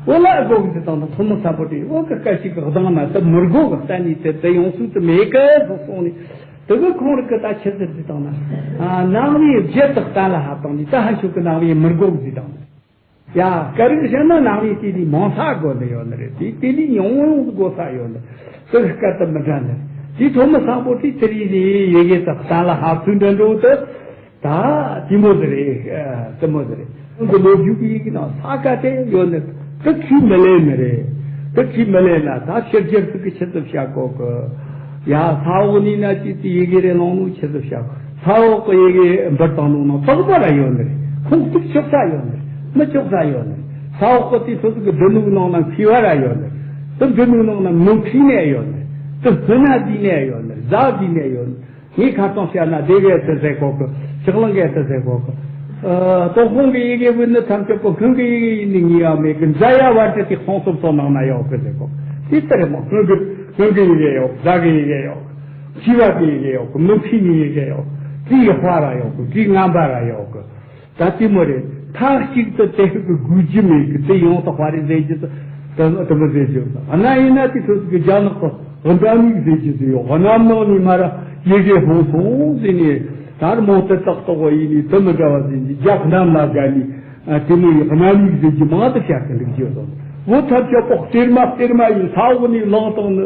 འོ་ལ་དགོས་གི་ཟེར་བཏང་ན་ཐོན་མི་ས་པོ་དེ་འོ་གི་སྐད་ཞིག་གི་གདངས་མ་ད་མི་དགོས་གི་གཏན་ནས་དེ་དེ་ཡོང་སྲོལ་དུ་མེད་གི་ཟེར་སོང་ནས། དེ་གི་ཁོང་རིག་གི་ད་ཆི་ཟེར་ཟེར་བཏང་ན། ནང་བའི་བརྒྱད་དག་གཏན་ལ་ཕབ་བཏང་ནས་ད་ཧ་ཤོད་གི་ནང་བའི་མི་དགོས་གི་ཟེར་བཏང་ན། ཡ། སྐད་རིགས་གཞན་ན་ནང་བའི་དེ་ལས་མང་ས་དགོས་ནི་ཡོད་ནི་རེད། དེ་དེ་ལས་ཉུང་ཉུང་དགོས་ས་ཡོད་ནི། དེ་སྐད་དུ་མི་འདྲ་ནི། དེ་ཐོན་མི་ས་པོ་དེ་དེ་རིགས་ནི་ཡི་གེ་དག་གཏན་ལ་ཕབ་ཚུལ་འདྲ་འགྲོ་དུ། ད་དེ་མོ་ཟེར་རེད། དེ་མོ་ཟེར་རེད། ཁོང་གི་ལོ་རྒྱུས་ཀྱི་ཡི་གེ་ནང་ས་ཀ་དེ་ཡོད་ནི། དེ་ཁས་མི་ལེན་ནི་རེད། དེ་ཁས་མི་ལེན་ན་ད་ཕྱི་རྒྱལ་ཚིག་གི་ཆི་ཟིག་བཤད་གོ་གི། ཡ། ས་འོག་ནས་ན་ཅི་ཏི་ཡི་གེ་རེ་ལོང་ལུགས་ཆི་ཟིག་བཤད། ས་འོག་གི་ཡི་གེ་འབུར་དང་ནང་ན་པགས་པ་ར་ཡོད་ནི་རེད། ཁོང་གཅིག་ཆོག་ས་ཡོད་ནི་རེད། མི་ཆོག་ས་ཡོད་ནི་རེད། ས་འོག་གི་དེ་ཚོ་ཚོ་གི་འབྲི་ནུག་ནང་ན་མཁས་པ་ར་ཡོད་ནི་རེད། དེ་འབྲི་ནུག་ནང་ན་མི་མཁས་ནི་ཡོད་ནི་རེད། དེ་སྨི་ན་བསྡུས་ནི་ཡོད་ནི་རེད། གཟའ་བསྡུས་ནི་ཡོད་ནི་རེད། ངས་ཁ་སང་བཤད་ན་སྡེ་བའི་དུ་ཟེར་གོ་གི། ཕྱག་ལེན་གའི་དུ་ཟེར་གོ་གི། ཨ། ཏོག་ཧོང་གི་ཡི་གེ་བུད་ནི་ཐམས་ཅད་པོ་སྔོན་གི་ཡི་གེ་ཡིན་ནི་ངེས་ཡ་མེད་གི། མཛའ་ཡ་བར་གྱི་དེ་ཁོང་སོབ་སོ་ནང་ན་ཡོད་གི་ཟེར་གོ་གི། དེ་ལྟར་མོ་སྔོན་གི་སྔོན་གི་ཡི་གེ་ཡོད། གཟའ་གི་ཡི་གེ་ཡོད། བྱིས་པ་གི་ཡི་གེ་ཡོད། མི་ཕྱི་གི་ཡི་གེ་ཡོད། དེའི་དཔའ་ར་ཡོད་གི། དེའི་ངན་པ་ར་ཡོད་གི། ད་དེ་མོ་རེད། མཐའ་གཅིག་ཏུ་དེ་ཧུ་གི་དགོས་རྒྱུ་མེད་གི། དེ་ཡོང་ཐོག་པ་རེད་ཟེར་རྒྱུ་དེ་དེ་མོ་ཟེར་རྒྱུ་ན་ཡིན་ན་དེ་ཚོ་གི་རྒྱ་ནག་གི་དབུ་འདྲ་མིག་ཟེར་གྱི་ཟེར་ཡོད། གནམ་ནང་ནས་མར་ཡི་གེ་ལྷུང་སོང་ཟེར་ནས། ད་ར་མོ་དེ་ཏག་ཏག་བ་ཡིན་ནས་དེ་མི་འདྲ་བ་ཟེར་ནས་རྒྱ་གནམ་ལ་དགའ་ནས། ཨ། དེ་མོ་ཡི་རྣམ་ཡིག་ཟེར་གྱི་མང་དུ་བཤད་དེ་འདུག་རྒྱུ་དང་། བུ་ཐབས་ཀྱི་པོ་གཏེར་མ་གཏེར་མ་ཡིན། ས་འོག་ནས་བླངས་བཏང་ནི།